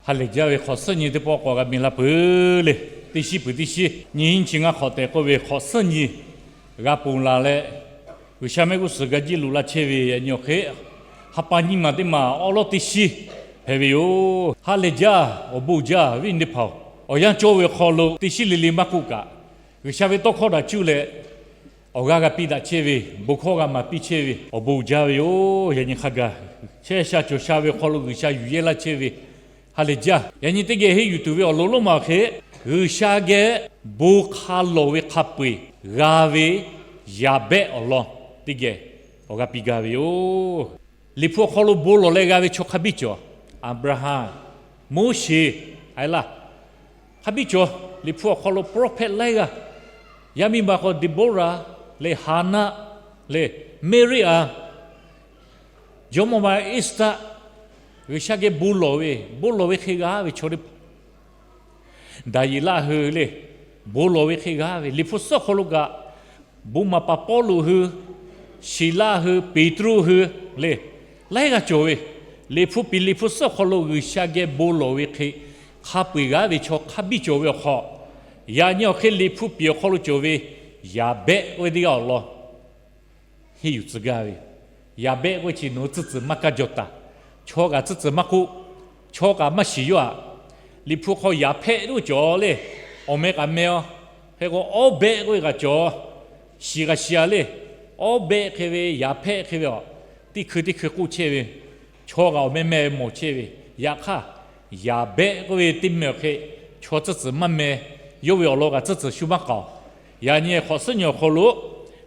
Ha lehˬ jaˇ ve hk'awꞈ suhˉ nyi teˇ pawˆ k'awꞈ g'a miˬ la peuˬ le. Teˇ shiˉ peuˬ teˇ shiˉ nyi hiˉ chi ngaˇ hk'awꞈ tehꞈ k'oˆ ve hk'awꞈ suhˉ nyi g'a ponˬ laˬ leh, G'uiˬsha mehˆ g'uˇ suhˍ ga jiˇ loꞈ la chehˇ ve yaꞈ nyi awˬ hk'e, ha pa nyiˇ maˬ teˇ maˬ awˉ lawˉ teˇ shiˉ hpehꞈ ve yoˬ. Ha lehˬ jaˇ, awˬ bon jaˇ, awˬ viˉ awˬ nyi teˇ hpaˍ-oˬ, awˬ yanˇ cawˇ ve awˬ hk'aw lo teˇ shiˉ le le maˇ k'oˆ kaꞈ, G'uiˬsha ve tawˇ hkawˇ htaꞈ cuˇ leh awˬ g'aˇ g'a piˇ daꞈ chehˇ ve, bon hkawˇ g'a maˍ piˇ chehˇ ve awˬ bon jaˇ ve yoˬ. Yaꞈ nyi hk'a gaˬ chehˇ sha cawˬ sha ve awˬ hk'aw lo G'uiˬsha yuˬ yehˇ laˇ chehˇ ve, ha lehˬ jaˇ. Yaꞈ nyi teˇ geh henˇ yuˬ tuˬ ve awˬ lawn lonˉ ma awˬ hk'e, G'uiˬsha geh bon hk'a lawˬ ve hk'a peu-eˬ g'a ve yaˍbehˆ awˬ lawn teˇ geh awˬ g'aˇ piˇ gaˇ ve yoˬ. Liꞈ hpu awˬ hk'aw lo bon lawˬ leh g'a ve chaw hk'a biˇ cawˬ. Aˍbraˍhanˍ, Moˉseˍ, a laˇ, hk'a biˇ cawˬ. Liꞈ hpu awˬ hk'aw lo prophet laiˉ g'aˇ, yaˇ miˇ ma k'aw Deˍboˇraˍ leh Haˍnaˆ leh Meˇriˆaˍ, jawˇmawˇ ma Eˇsaˍ, G'uiˬsha geh bon lawˬ ve, bon lawˬ ve hk'e g'a ve chaw teˇ hpaˍ, Daˍyeˍlaˆ hui le, bon lawˬ ve hk'e g'a ve. Liꞈ hpu suhˉ awˬ hk'aw lo kaꞈ, bon maˍ paˍ Pawˇluꞈ hui, Siˍlaˆ hui, Peˍtruˆ hui le, laiˉ g'aˇ cawˬ ve. Liꞈ hpu piˍ liꞈ hpu suhˉ awˬ hk'aw lo G'uiˬsha geh bon lawˬ ve hk'e hk'a peu-eˬ g'a ve chaw hk'a biˇ cawˬ ve awˬ hk'aw, yaꞈ nyi awˬ hk'e liꞈ hpu piˍ awˬ hk'aw lo cawˬ ve yaˍbehˆ k'oˆ ve teˇ g'aˇ awˬ lawn henˇ yuˬ tcuh gaˇ ve. Yaˍbehˆ k'oˆ ve chi nawˬ hui tcuhˇ tcuhˍ maˇ kaˇ jaw taˍ. Chaw kaꞈ tcuhˇ tcuhˍ maˇ k'oˆ, chaw kaꞈ maˇ shiˍ yawˇ aꞈ. Liꞈ hpu hk'aw Yaˍbehˆ k'oˆ cawˬ le, awˬ meh kaꞈ meh a. Hk'e k'o Awˉbehˆ k'oˆ ve kaꞈ cawˬ, shiˍ kaꞈ shiˍ a le. Awˉbehˆ hk'e ve, Yaˍbehˆ hk'e ve aˬ, teˇ hkui teˇ hkui k'oˆ chehˇ ve, chaw kaꞈ awˬ meh meh mawˬ chehˇ ve. Yaꞈ hk'aˇ, Yaˍbehˆ k'oˆ ve teˇ meh awˬ hk'e chaw tcuhˇ tcuhˍ maˇ meh, yawˇ ve awˬ lawn kaꞈ tcuhˇ tcuhˍ shu maˇ k'aoˍ. Yaꞈ nyi hk'awꞈ suhˉ nyi awˬ hk'aw lo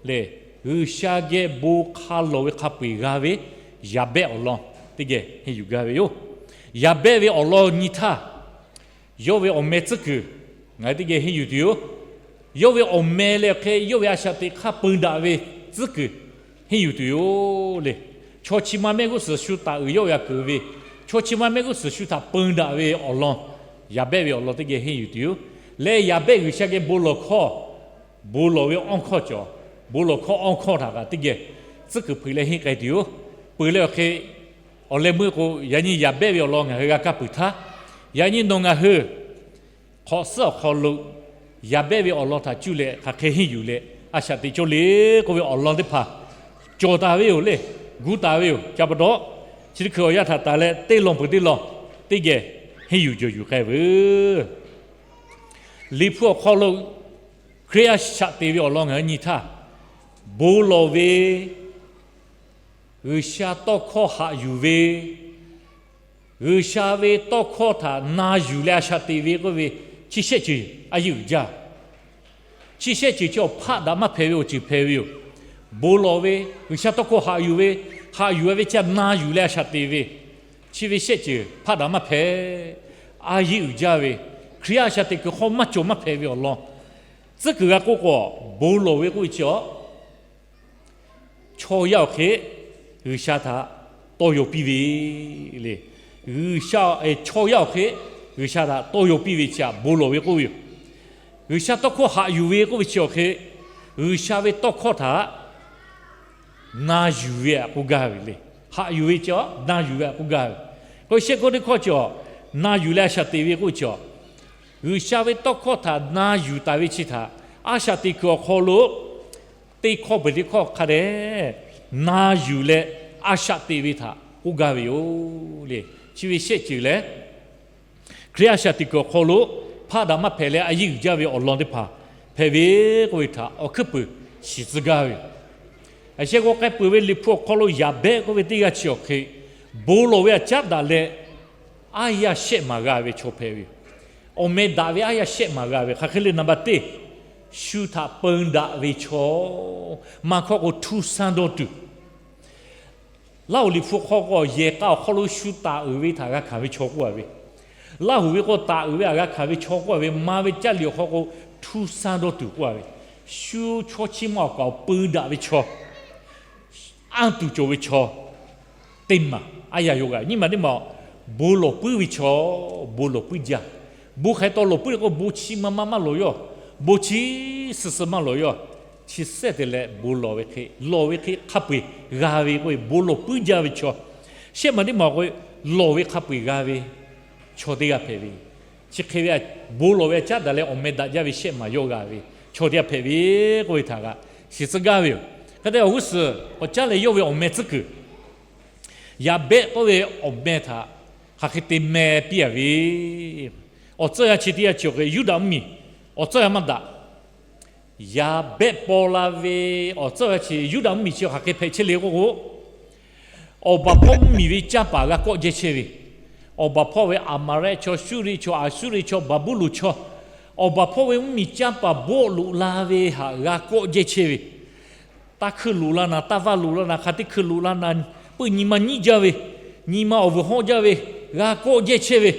lehˬ, G'uiˬsha geh bon hk'a lawˬ ve hk'a peu-eˬ g'a ve yaˍbehˆ awˬ lawn teˇ geh henˇ yuˬ gaˇ ve yoˬ. Yaˍbehˆ ve awˬ lawn nyi htaˇ, yawˇ ve awˬ meh tcuhˉ kuiˬ ngaˬ hui teˇ geh henˇ yuˬ tuˬ yoˬ. Yawˇ ve awˬ meh leh awˬ hk'e yawˇ ve a shaꞈ teꞈ hk'aˇ peu daꞈ ve tcuhˉ kuiˬ henˇ yuˬ tuˬ yoˬ le. Chaw chi ma mehˆ g'uˇ suhˍ shu taˍ uiˍ yawˇ ve a keunˍ ve, chaw chi ma mehˆ g'uˇ suhˍ shu htaꞈ peu daꞈ ve awˬ lawn, Yaˍbehˆ ve awˬ lawn teˇ geh henˇ yuˬ tuˬ yoˬ. Leh Yaˍbehˆ G'uiˬsha geh bon lawˬ hkawˇ, bon lawˬ ve awˇ hkawˇ cawˬ, bon lawˬ hkawˇ awˇ hkawˇ htaꞈ kaꞈ teˇ geh tcuhˉ kuiˬ hpeuꞈ leh henˇ k'ai tuˬ yoˬ. Peuˬ leh awˬ hk'e, awˬ leh meuˇ k'o, yaꞈ nyi Yaˍbehˆ ve awˬ lawn ngaˬ hui g'a kaˇ peuˬ htaˇ, yaꞈ nyi nawˬ ngaˬ hui hk'awꞈ suhˉ awˬ hk'aw lo Yaˍbehˆ ve awˬ lawn htaꞈ cuˇ leh hk'aˬ hk'e henˇ yuˬ leh a shaꞈ teꞈ cawˇ le k'oˆ ve awˬ lawn teˇ hpaˍ cawˬ taˍ ve yoˬ le, gu taˍ ve yoˬ. Ca pa taw, chi teˇ hkui awˬ yanˇ htaꞈ taˍ leh teˇ lawn peuˬ teˇ lawn teˇ geh henˇ yuˬ jawˬ yuˬ k'ai veuˬ. Liꞈ hpu awˬ hk'aw lo Hkriꞈ a shaꞈ teꞈ ve awˬ lawn ngaˬ hui nyi htaˇ, bon lawˬ ve, G'uiˬsha tawˇ hkawˇ haꞈ yuˬ ve, G'uiˬsha ve tawˇ hkawˇ htaꞈ na yuˬ leh a shaꞈ teꞈ ve k'oˆ ve, chi shehˆ ceuˬ a yeˇ uiˍ jaˇ. Chi shehˆ ceuˬ chi awˬ hpaˆ daꞈ maˇ hpehꞈ ve awˬ ceuˬ hpehꞈ ve yoˬ. Bon lawˬ ve, G'uiˬsha tawˇ hkawˇ haꞈ yuˬ ve, haꞈ yuˬ ve chi na yuˬ leh a shaꞈ teꞈ ve, chi ve shehˆ ceuˬ hpaˆ daꞈ maˇ hpehꞈ, a yeˇ uiˍ jaˇ ve, Hkriꞈ a shaꞈ teꞈ kuiˬ hk'aw maˇ cawˬ maˇ hpehꞈ ve awˬ lawn, tcuhˉ kuiˬ g'a k'oˆ k'o, bon lawˬ ve k'oˆ ve chi a chaw yaˇ awˬ hk'e G'uiˬsha htaꞈ tawˇ yaw piˇ ve le. G'uiˬsha, chaw yaˇ awˬ hk'e G'uiˬsha htaꞈ tawˇ yaw piˇ ve chi htaꞈ bon lawˬ ve k'oˆ ve yoˬ. G'uiˬsha tawˇ hkawˇ haꞈ yuˬ ve k'oˆ ve chi awˬ hk'e, G'uiˬsha ve tawˇ hkawˇ htaꞈ na yuˬ ve htaꞈ k'oˆ gaˇ ve le. Haꞈ yuˬ ve chi a na yuˬ ve htaꞈ k'oˆ gaˇ ve. K'o shehˆ k'oˆ teˇ hkawˇ chi a na yuˬ leh a shaꞈ teꞈ ve k'oˆ ve chi a, G'uiˬsha ve tawˇ hkawˇ htaꞈ na yuˬ taˍ ve chi htaꞈ a shaꞈ teꞈ kuiˬ awˬ hk'aw lo teˇ hkawˇ peuˬ teˇ hkawˇ hk'a dehꞈ na yuˬ leh a shaꞈ teꞈ ve htaꞈ k'oˆ gaˇ ve yoˬ le. Chi ve shehˆ ceuˬ lehˬ, Hkriꞈ a shaꞈ teꞈ kuiˬ awˬ hk'aw lo hpaˆ daꞈ maˇ hpehꞈ leh a yeˇ uiˍ jaˇ ve awˬ lawn teˇ hpaˍ hpehꞈ ve k'oˆ ve htaꞈ awˬ hkuiˉ puiˍ shiˍ tcuh gaˇ ve yoˬ. A sheh k'o k'ai peuˬ ve Liꞈ hpu awˬ hk'aw lo Yaˍbehˆ k'oˆ ve teˇ g'aˇ chi awˬ hk'e, bon lawˬ ve htaꞈ caˉ daꞈ leh aˉ yaˇ shehˆ maˍ g'a ve chaw hpehꞈ ve yoˬ. Awˬ meh daꞈ ve aˉ yaˇ shehˆ maˍ g'a ve hk'aˬ hk'e le, naˍ baˬ teˇ shu htaꞈ peun daꞈ ve chaw, maˇ hkawˇ k'o htu sanˇ dawˇ tuˬ. Laˇ huˍ Liꞈ hpu hk'aw k'o yehˬ k'a awˬ hk'aw lo shu taˍ uiˍ ve htaꞈ g'a hkanˍ ve chaw k'oˆ a ve, Laˇ huˍ ve k'o taˍ uiˍ ve htaꞈ g'a hkanˍ ve chaw k'oˆ a ve, maˇ ve caˇ liꞈ awˬ hk'aw k'o htu sanˇ dawˇ tuˬ k'oˆ a ve, shu chaw chi ma awˬ kaꞈ awˬ peun daꞈ ve chaw, anˇ tuˬ cawˬ ve chaw teˇ maˬ aˉ yaˇ yaw g'a. Nyiˇ maˬ teˇ maˬ, bon lawˬ puiˉ ve chaw, bon lawˬ puiˉ jaˇ. Bon hk'aˬ hk'e taw lawˬ puiˉ le k'o, bon chi ma ma maˇ lawˬ yaˇ, bon chi suh suh maˇ lawˬ yaˇ. Chi sehˆ te leh bon lawˬ ve hk'e, lawˬ ve hk'e hk'a peu-eˬ g'a ve k'oˆ ve, bon lawˬ puiˉ jaˇ ve chaw. Shehˆ maˬ teˇ maˬ k'o, lawˬ ve hk'a peu-eˬ g'a ve, chaw teˇ g'aˇ hpehꞈ ve. Chi hk'e ve bon lawˬ ve a caˉ daꞈ leh awˬ meh daꞈ jaˇ ve shehˆ maˍ yawˇ g'a ve chaw teˇ g'aˇ hpehꞈ ve k'oˆ ve htaꞈ kaꞈ shiˍ tcuh gaˇ ve yoˬ. Hk'e te awˬ g'uˇ suhˍ k'awꞈ caˉ leh yawˇ ve awˬ meh tcuhˉ kuiˬ Yaˍbehˆ k'oˆ ve awˬ meh htaꞈ hk'aˬ hk'e te meh piˇ a ve, awˬ tcuhˉ yaˇ chi teˇ g'aˇ chi awˬ hk'e Yuˇdaꞈ mvuhˇmiˬ awˬ tcuhˉ yaˇ maˇ daꞈ. Yaˍbehˆ paw la ve awˬ tcuhˉ yaˇ chi Yuˇdaꞈ mvuhˇmiˬ chi hk'aˬ hk'e hpehꞈ chehˇ le k'oˆ k'o, awˬ baˬ hpawˇ mvuhˇmiˬ ve canˇ paˍ g'a kawˆ jehˇ chehˇ ve, awˬ baˬ hpawˇ ve Aˍmaˍrehˆ chaw, Suˇriˆ chaw, Aˍsuˇriˆ chaw, Baˍbuˍlonˍ chaw, awˬ baˬ hpawˇ ve mvuhˇmiˬ canˇ paˍ bawˆ loꞈ la ve htaꞈ g'a kawˆ jehˇ chehˇ ve, taˇ hkui loꞈ la naˍ, taˇ vaˇ loꞈ la naˍ, hk'a teˇ hkui loꞈ la naˍ, peuˬ nyi ma nyiˉ jaˇ ve, nyi ma awˬ vuiˬ hawˇ jaˇ ve, g'a kawˆ jehˇ chehˇ ve,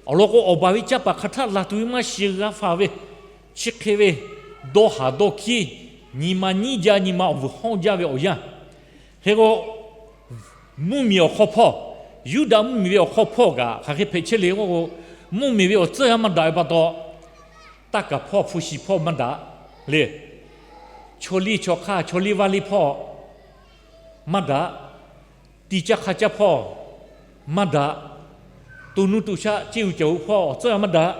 awˬ lawn k'o, awˬ baˬ ve canˇ paˍ hk'a htaˆ laˬ tuˬ ve maˇ shiˍ g'a faˍ ve, chi hk'e ve dawˇ haˍ dawˇ hkiˉ, nyi ma nyiˉ jaˇ, nyi ma awˬ vuiˬ hawˇ jaˇ ve awˬ yanˇ. Hk'e k'o, mvuhˇmiˬ awˬ hk'aw hpawˇ, Yuˇdaꞈ mvuhˇmiˬ ve awˬ hk'aw hpawˇ kaꞈ hk'aˬ hk'e hpehꞈ chehˇ le k'oˆ k'o, mvuhˇmiˬ ve awˬ tcuhˉ yaˇ maˇ daꞈ ve pa taw, taˇ kaˍ hpawˇ hpu shiˍ hpawˇ maˇ daꞈ le. Chaw liˇ chaw hk'aˇ, chaw liˇ vaˇ liˇ hpawˇ maˇ daꞈ. Tiꞈ caˇ hk'a caˇ hpawˇ maˇ daꞈ. To nuˇ to shaˆ ceˇ u cawˬ u hpawˇ awˬ tcuhˉ yaˇ maˇ daꞈ.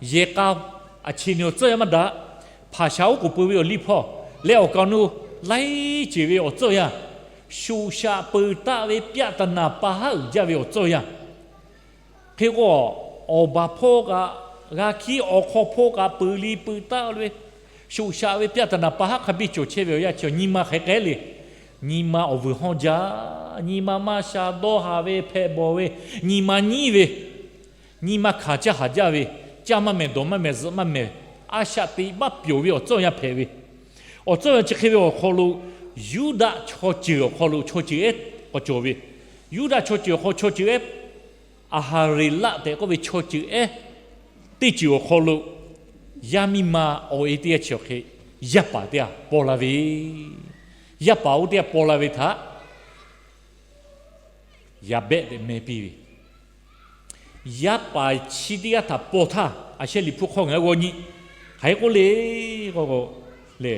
Yehˬ k'a a cheꞈ nyi awˬ tcuhˉ yaˇ maˇ daꞈ. Hpaˍ shaˍ oˉ k'oˍ pui ve awˬ liˇ hpawˇ leh awˬ kaˍ awˬ nu laiˉ ceuˬ ve awˬ tcuhˉ yaˇ, shoꞈ shaꞈ peuˬ taˆ ve pyaˆ taˍ naˍ pa haˉ uiˍ jaˇ ve awˬ tcuhˉ yaˇ. Hk'e k'o, awˬ baˬ hpawˇ kaꞈ g'a hkiˉ, awˬ hk'aw hpawˇ kaꞈ peuˬ liˇ peuˬ taˆ ve, shoꞈ shaꞈ ve pyaˆ taˍ naˍ pa haˉ hk'a biˇ cawˬ chehˇ ve awˬ yanˇ chi nyi ma hk'aˬ hk'e le. Nyi ma awˬ vuiˬ hawˇ jaˇ, nyi ma maˇ sha, dawˇ haˍ ve, hpehꞈ bawˬ ve, nyi ma nyiˉ ve, nyi ma hkanˍ caˇ haˍ jaˇ ve, caˇ maˇ mehˍ, dawˬ maˇ mehˍ, zuhꞈ maˇ mehˍ, a shaꞈ teꞈ baˆ pyawˬ ve awˬ tcuhˉ awˬ yanˇ hpehꞈ ve. Awˬ tcuhˉ awˬ yanˇ chi hk'e ve awˬ hk'aw lo, Yuˇdaꞈ chaw ceuˬ awˬ hk'aw lo chaw ceuˬ ehˉ k'awꞈ cawˬ ve. Yuˇdaꞈ chaw ceuˬ awˬ hk'aw chaw ceuˬ ehˉ, Aˍhaˍriˍlaˆ tehꞈ k'oˆ ve chaw ceuˬ ehˉ teˇ ceuˬ awˬ hk'aw lo, yaˇ miˇ ma awˬ e teˇ g'aˇ chi awˬ hk'e yaˇ paˍ teˇ g'aˇ paw la ve, yaˇ paˍ oˇ teˇ g'aˇ paw la ve htaꞈ Yaˍbehˆ tehꞈ meh piˇ ve. Yaˇ paˍ chi teˇ g'aˇ htaꞈ paw htaˇ, a shehˇ Liꞈ hpu hk'aw ngaˬ hui g'aw nyi. Hk'aˬ hk'e k'oˆ le k'o, le,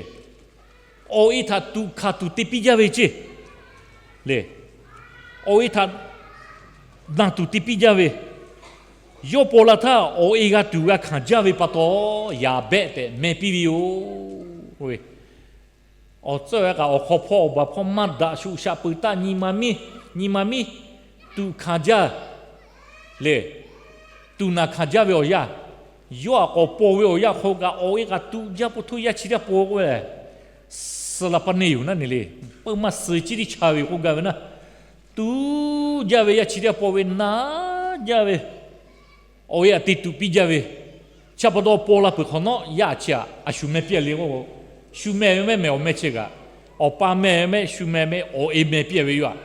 awˬ e htaꞈ tuꞈ hkanˍ tuˬ te piˇ jaˇ ve ceˇ. Le, awˬ e htaꞈ naˬ tuˬ te piˇ jaˇ ve, yawˇ paw la htaˇ awˬ e g'a tuˬ g'a hkanˍ jaˇ ve pa taw, Yaˍbehˆ tehꞈ meh piˇ ve yoˬ. Awˬ tcuhˉ kaꞈ awˬ hk'aw hpawˇ awˬ baˬ hpawˇ maˇ daꞈ, shoꞈ shaꞈ peuˬ taˆ, nyi ma miˉ, nyi ma miˉ tuꞈ hkanˍ jaˇ le. Tuꞈ naˬ hkanˍ jaˇ ve awˬ yanˇ, yawˇ aꞈ k'awꞈ paw ve awˬ yanˇ hk'aw kaꞈ awˬ e kaꞈ tuꞈ jaˇ, po htoˇ yaˇ chi teˇ g'aˇ paw k'oˆ ve, suh la paˇ neˇ yoˬ naˉ ne le. Peuˬ maˇ suh ciˉ tiˉ cha ve k'oˆ gaˇ ve naˉ, tuꞈ jaˇ ve yaˇ chi teˇ g'aˇ paw ve naˉ jaˇ ve awˬ e aꞈ te tuꞈ piˇ jaˇ ve, chi pa taw paw la peuˬ hk'awꞈ nawˉ yaˇ chi aꞈ a shu meh piˇ a le k'o, shu meh ve mehˆ mehˍ awˬ meh chi kaꞈ, awˬ pa meh ve mehˆ shu meh mehˆ awˬ e meh piˇ a ve yoˬ aꞈ,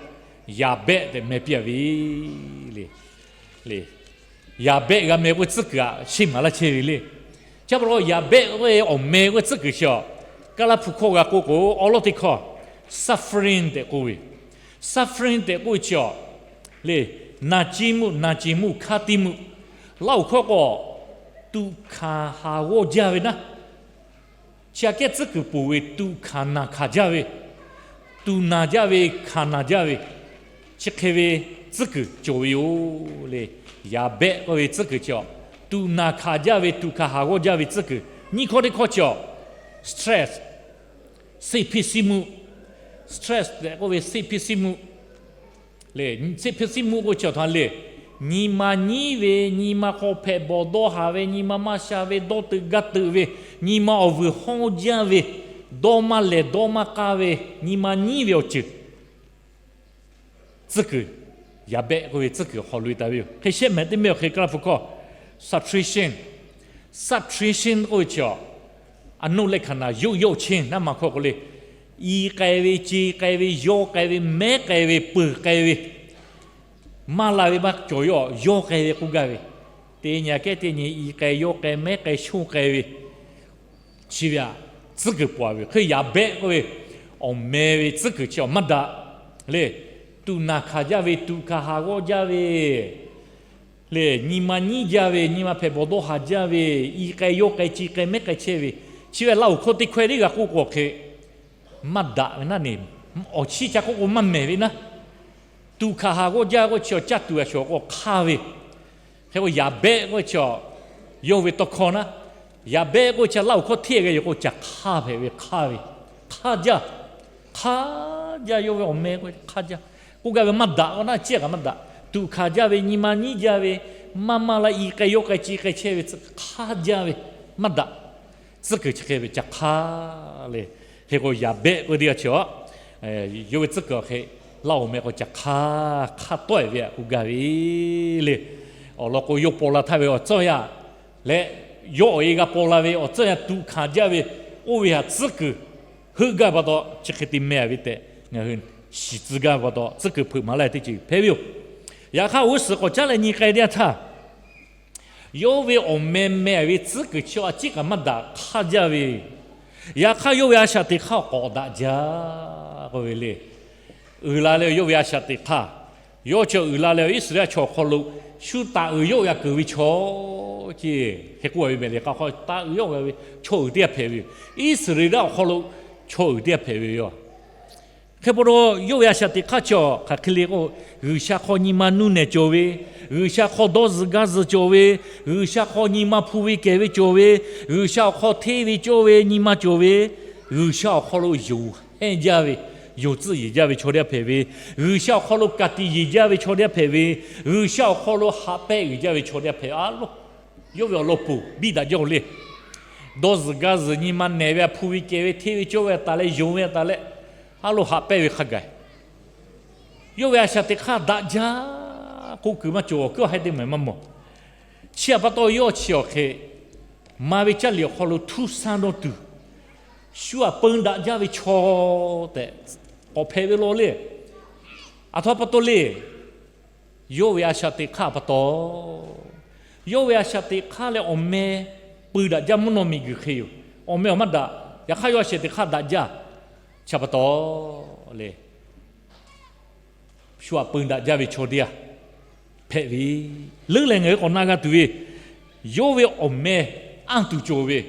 Yaˍbehˆ tehꞈ meh piˇ a ve le. Yaˍbehˆ g'a meh k'oˆ ve tcuhˉ kuiˬ aꞈ sheˆ maˍ laˇ chehˇ ve le. Chi pa taw Yaˍbehˆ k'oˆ ve awˬ meh k'oˆ ve tcuhˉ kuiˬ chi a, Kaˇlaˇ hpu hkawˇ g'a k'oˆ k'o, awˉ lawˉ teˇ hkawˇ suffering tehꞈ k'oˆ ve, suffering tehꞈ k'oˆ ve chi a le, naˬ ceˇ mvuhˇ, naˬ ceˬ mvuhˇ, hkanˇ te mvuhˇ, Laˇ huˍ hkawˇ k'o, tuꞈ hkanˍ haˍ g'awˇ jaˇ ve naˉ, chi aꞈ kehˉ tcuhˉ kuiˬ poˬ ve tuꞈ hkanˍ naˬ hkanˍ jaˇ ve, tuꞈ naˬ jaˇ ve, hkanˍ naˬ jaˇ ve, chi hk'e ve tcuhˉ kuiˬ cawˬ ve yoˬ le. Yaˍbehˆ k'oˆ ve tcuhˉ kuiˬ chi a, tuꞈ naˬ hkanˍ jaˇ ve, tuꞈ hkanˍ haˍ g'awˇ jaˇ ve tcuhˉ kuiˬ. Nyiˇ hkawˇ teˇ hkawˇ chi a, stress, seˇ hpiˇ siˇ mvuhˇ, stress tehꞈ k'oˆ ve seˇ hpiˇ siˇ mvuhˇ le. Seˇ hpiˇ siˇ mvuhˇ k'oˆ ve chi a htaꞈ le, nyi ma nyiˉ ve, nyi ma hk'aw hpehꞈ bawˬ dawˇ haˍ ve, nyi ma maˇ sha ve, dawˇ teuꞈ gaˇ teuꞈ ve, nyi ma awˬ vuiˬ hawˇ jaˇ ve, dawˇ maˇ lehˬ dawˇ maˇ k'aˇ ve, nyi ma nyiˉ ve awˬ ceuˬ tcuhˉ kuiˬ, Yaˍbehˆ k'oˆ ve tcuhˉ kuiˬ awˬ hk'aw lo e taˍ ve yoˬ. Hk'e shehˆ mehˍ teˇ mehˆ awˬ hk'e Kaˇlaˇ hpu hkawˇ, suppression, suppression k'oˆ ve chi a, a noˆ leh hkaˍ naˍ yoˇ yawˇ chenˇ naˉ ma hkawˇ k'o le, i k'ai ve, ce k'ai ve, yawˇ k'ai ve, mehˉ k'ai ve, peuˬ k'ai ve, maˇ la ve maˇ cawˬ yawˇ, yawˇ k'ai ve k'oˆ gaˇ ve, teˇ nyi kehˉ teˇ nyi i k'ai, yawˇ k'ai, mehˉ k'ai, shonˇ k'ai ve, chi ve aꞈ tcuhˉ kuiˬ paw ve yoˬ. Hk'e Yaˍbehˆ k'oˆ ve awˬ meh ve tcuhˉ kuiˬ chi awˬ maˇ daꞈ le. Tuꞈ naˬ hkanˍ jaˇ ve, tuꞈ hkanˍ haˍ g'awˇ jaˇ ve le, nyi ma nyiˉ jaˇ ve, nyi ma hpehꞈ bawˬ dawˇ haˍ jaˇ ve, i k'ai yawˇ k'ai, ce k'ai mehˉ k'ai chehˇ ve, chi ve Laˇ huˍ hkawˇ teˇ hkawehˇ teˇ g'a k'oˆ k'o hk'e, maˇ daꞈ ve naˉ ne, awˬ chiˇ ca k'oˆ k'o maˇ mehˍ ve naˉ. Tuꞈ hkanˍ haˍ g'awˇ jaˇ k'o chi awˬ caˇ tuˬ a shawˍ k'o hk'aˇ ve Hk'e k'o, Yaˍbehˆ k'oˆ ve chi, yawˇ ve tawˇ hkawˇ naˉ, Yaˍbehˆ k'oˆ ve chi Laˇ huˍ hkawˇ hteˇ g'a yoˬ k'o, caˬ hk'aˇ hpehꞈ ve, hk'aˇ ve, hk'aˇ jaˇ, hk'aˇ jaˇ. Yawˇ ve awˬ meh k'oˆ hk'aˇ jaˇ. K'oˆ gaˇ ve maˇ daꞈ k'o naˉ, chi htaꞈ kaꞈ maˇ daꞈ. Tuꞈ hkanˍ jaˇ ve, nyi ma nyiˉ jaˇ ve, maˇ maˇ la i k'ai yawˇ k'ai ci k'ai chehˇ ve, hk'aˇ jaˇ ve, maˇ daꞈ. Tcuhˉ kuiˬ chi hk'e ve caˬ hk'aˇ le. Hk'e k'o, Yaˍbehˆ k'oˆ teˇ g'aˇ chi, yawˇ ve tcuhˉ kuiˬ awˬ hk'e, Laˇ huˍ meh k'o caˬ hk'aˇ, hk'aˇ tawˆ-e ve htaꞈ k'oˆ gaˇ ve le. Awˬ lawn k'o, yawˇ paw la htaˇ ve awˬ tcuhˇ yaˇ leh, yawˇ awˬ e g'a paw la ve awˬ tcuhˇ yaˇ tuꞈ hkanˍ jaˇ ve, oˇ ve htaꞈ tcuhˉ kuiˬ heuˆ gaˇ pa taw, chi hk'e te meh ve tehꞈ ngaˬ hui shiˍ tcuh gaˇ ve pa taw, tcuhˉ kuiˬ hpeuꞈ maˍ laˇ ve teˇ ceuˬ hpehꞈ ve yoˬ. Yaꞈ hk'aˇ, g'uˇ suhˍ k'awꞈ caˉ leh nyi k'ai teˇ yanˇ htaˇ, yawˇ ve awˬ meh meh ve tcuhˉ kuiˬ chi a ciˉ kaꞈ maˇ daꞈ, hk'aˇ jaˇ ve. Yaꞈ hk'aˇ, yawˇ ve a shaꞈ teꞈ hk'aˇ k'awꞈ daꞈ jaˇ k'oˆ ve le. Uiˍ la leh yawˇ ve a shaꞈ teꞈ hk'aˇ, yawˇ chi uiˍ la leh Iˉsaˍreˍlaˆ chaw awˬ hk'aw lo shu taˍ uiˍ yawˆ g'a kuiˬ ve chaw, ce, hk'e k'oˆ ve mehˍ le, k'a hk'aw taˍ uiˍ yawˆ g'a ve chaw uiˍ teˇ g'aˇ hpehꞈ ve yoˬ. Iˉsaˍreˍlaˆ awˬ hk'aw lo chaw uiˍ teˇ g'aˇ hpehꞈ ve yoˬ. Hk'e pa taw, yawˇ ve a shaꞈ teꞈ hk'aˇ chi hk'aˬ hk'e le k'o, G'uiˬsha hk'aw nyi ma nuˇ nehˬ cawˬ ve, G'uiˬsha hk'aw dawˇ zuhˬ gaˇ zuhˬ cawˬ ve, G'uiˬsha hk'aw nyi ma hpu ve kehˬ ve cawˬ ve, G'uiˬsha awˬ hk'aw hteˇ ve cawˇ ve nyi ma cawˬ ve, G'uiˬsha awˬ hk'aw lo yonˍ hehnˇ jaˇ ve, yonˍ tcuhˆ yeˬ jaˇ ve chaw teˇ g'aˇ hpehꞈ ve, G'uiˬsha awˬ hk'aw lo ka tiꞈ yeˬ jaˇ ve chaw teˇ g'aˇ hpehꞈ ve, G'uiˬsha awˬ hk'aw lo haꞈ pehnˇ uiˍ jaˇ ve chaw teˇ g'aˇ hpehꞈ a loˬ. Yawˇ ve awˬ lawn poˬ biˇ daꞈ jaˇ-oˬ le. Dawˇ zuhˬ gaˇ zuhˬ nyi ma nehˬ ve, a hpu ve kehˬ ve, hteˇ ve cawˇ ve a taˍ leh, yonˍ ve a taˍ leh, a loˬ haꞈ pehnˇ ve hk'a gaˬ. Yawˇ ve a shaꞈ teꞈ hk'aˇ daꞈ jaˇ k'oˆ kuiˬ maˇ cawˬ, awˬ kuiˉ awˬ haiˉ teˇ maˬ maˇ mawˬ. Chi htaꞈ pa taw, yawˇ chi awˬ hk'e maˍ ve caˇ liꞈ awˬ hk'aw lo htu sanˇ dawˇ tuˬ, shu htaꞈ peun daꞈ jaˇ ve chaw tehꞈ k'awꞈ hpehꞈ ve law le. Aˬ htoꞈ ma pa taw le. Yawˇ ve a shaꞈ teꞈ hk'aˇ pa taw, yawˇ ve a shaꞈ teꞈ hk'aˇ leh awˬ meh pui daꞈ jaˇ mvuhˇ naw miˬguiˬ hk'e yoˬ. Awˬ meh awˬ maˇ daꞈ. Yaꞈ hk'aˇ, yawˇ a shaꞈ teꞈ hk'aˇ daꞈ jaˇ. Chi pa taw le, shu htaꞈ peun daꞈ jaˇ ve chaw teˇ g'aˇ hpehꞈ ve. Leuˉ leh ngaˬ hui k'awꞈ na g'a tuˬ ve, yawˇ ve awˬ meh anˇ tuˬ cawˬ ve,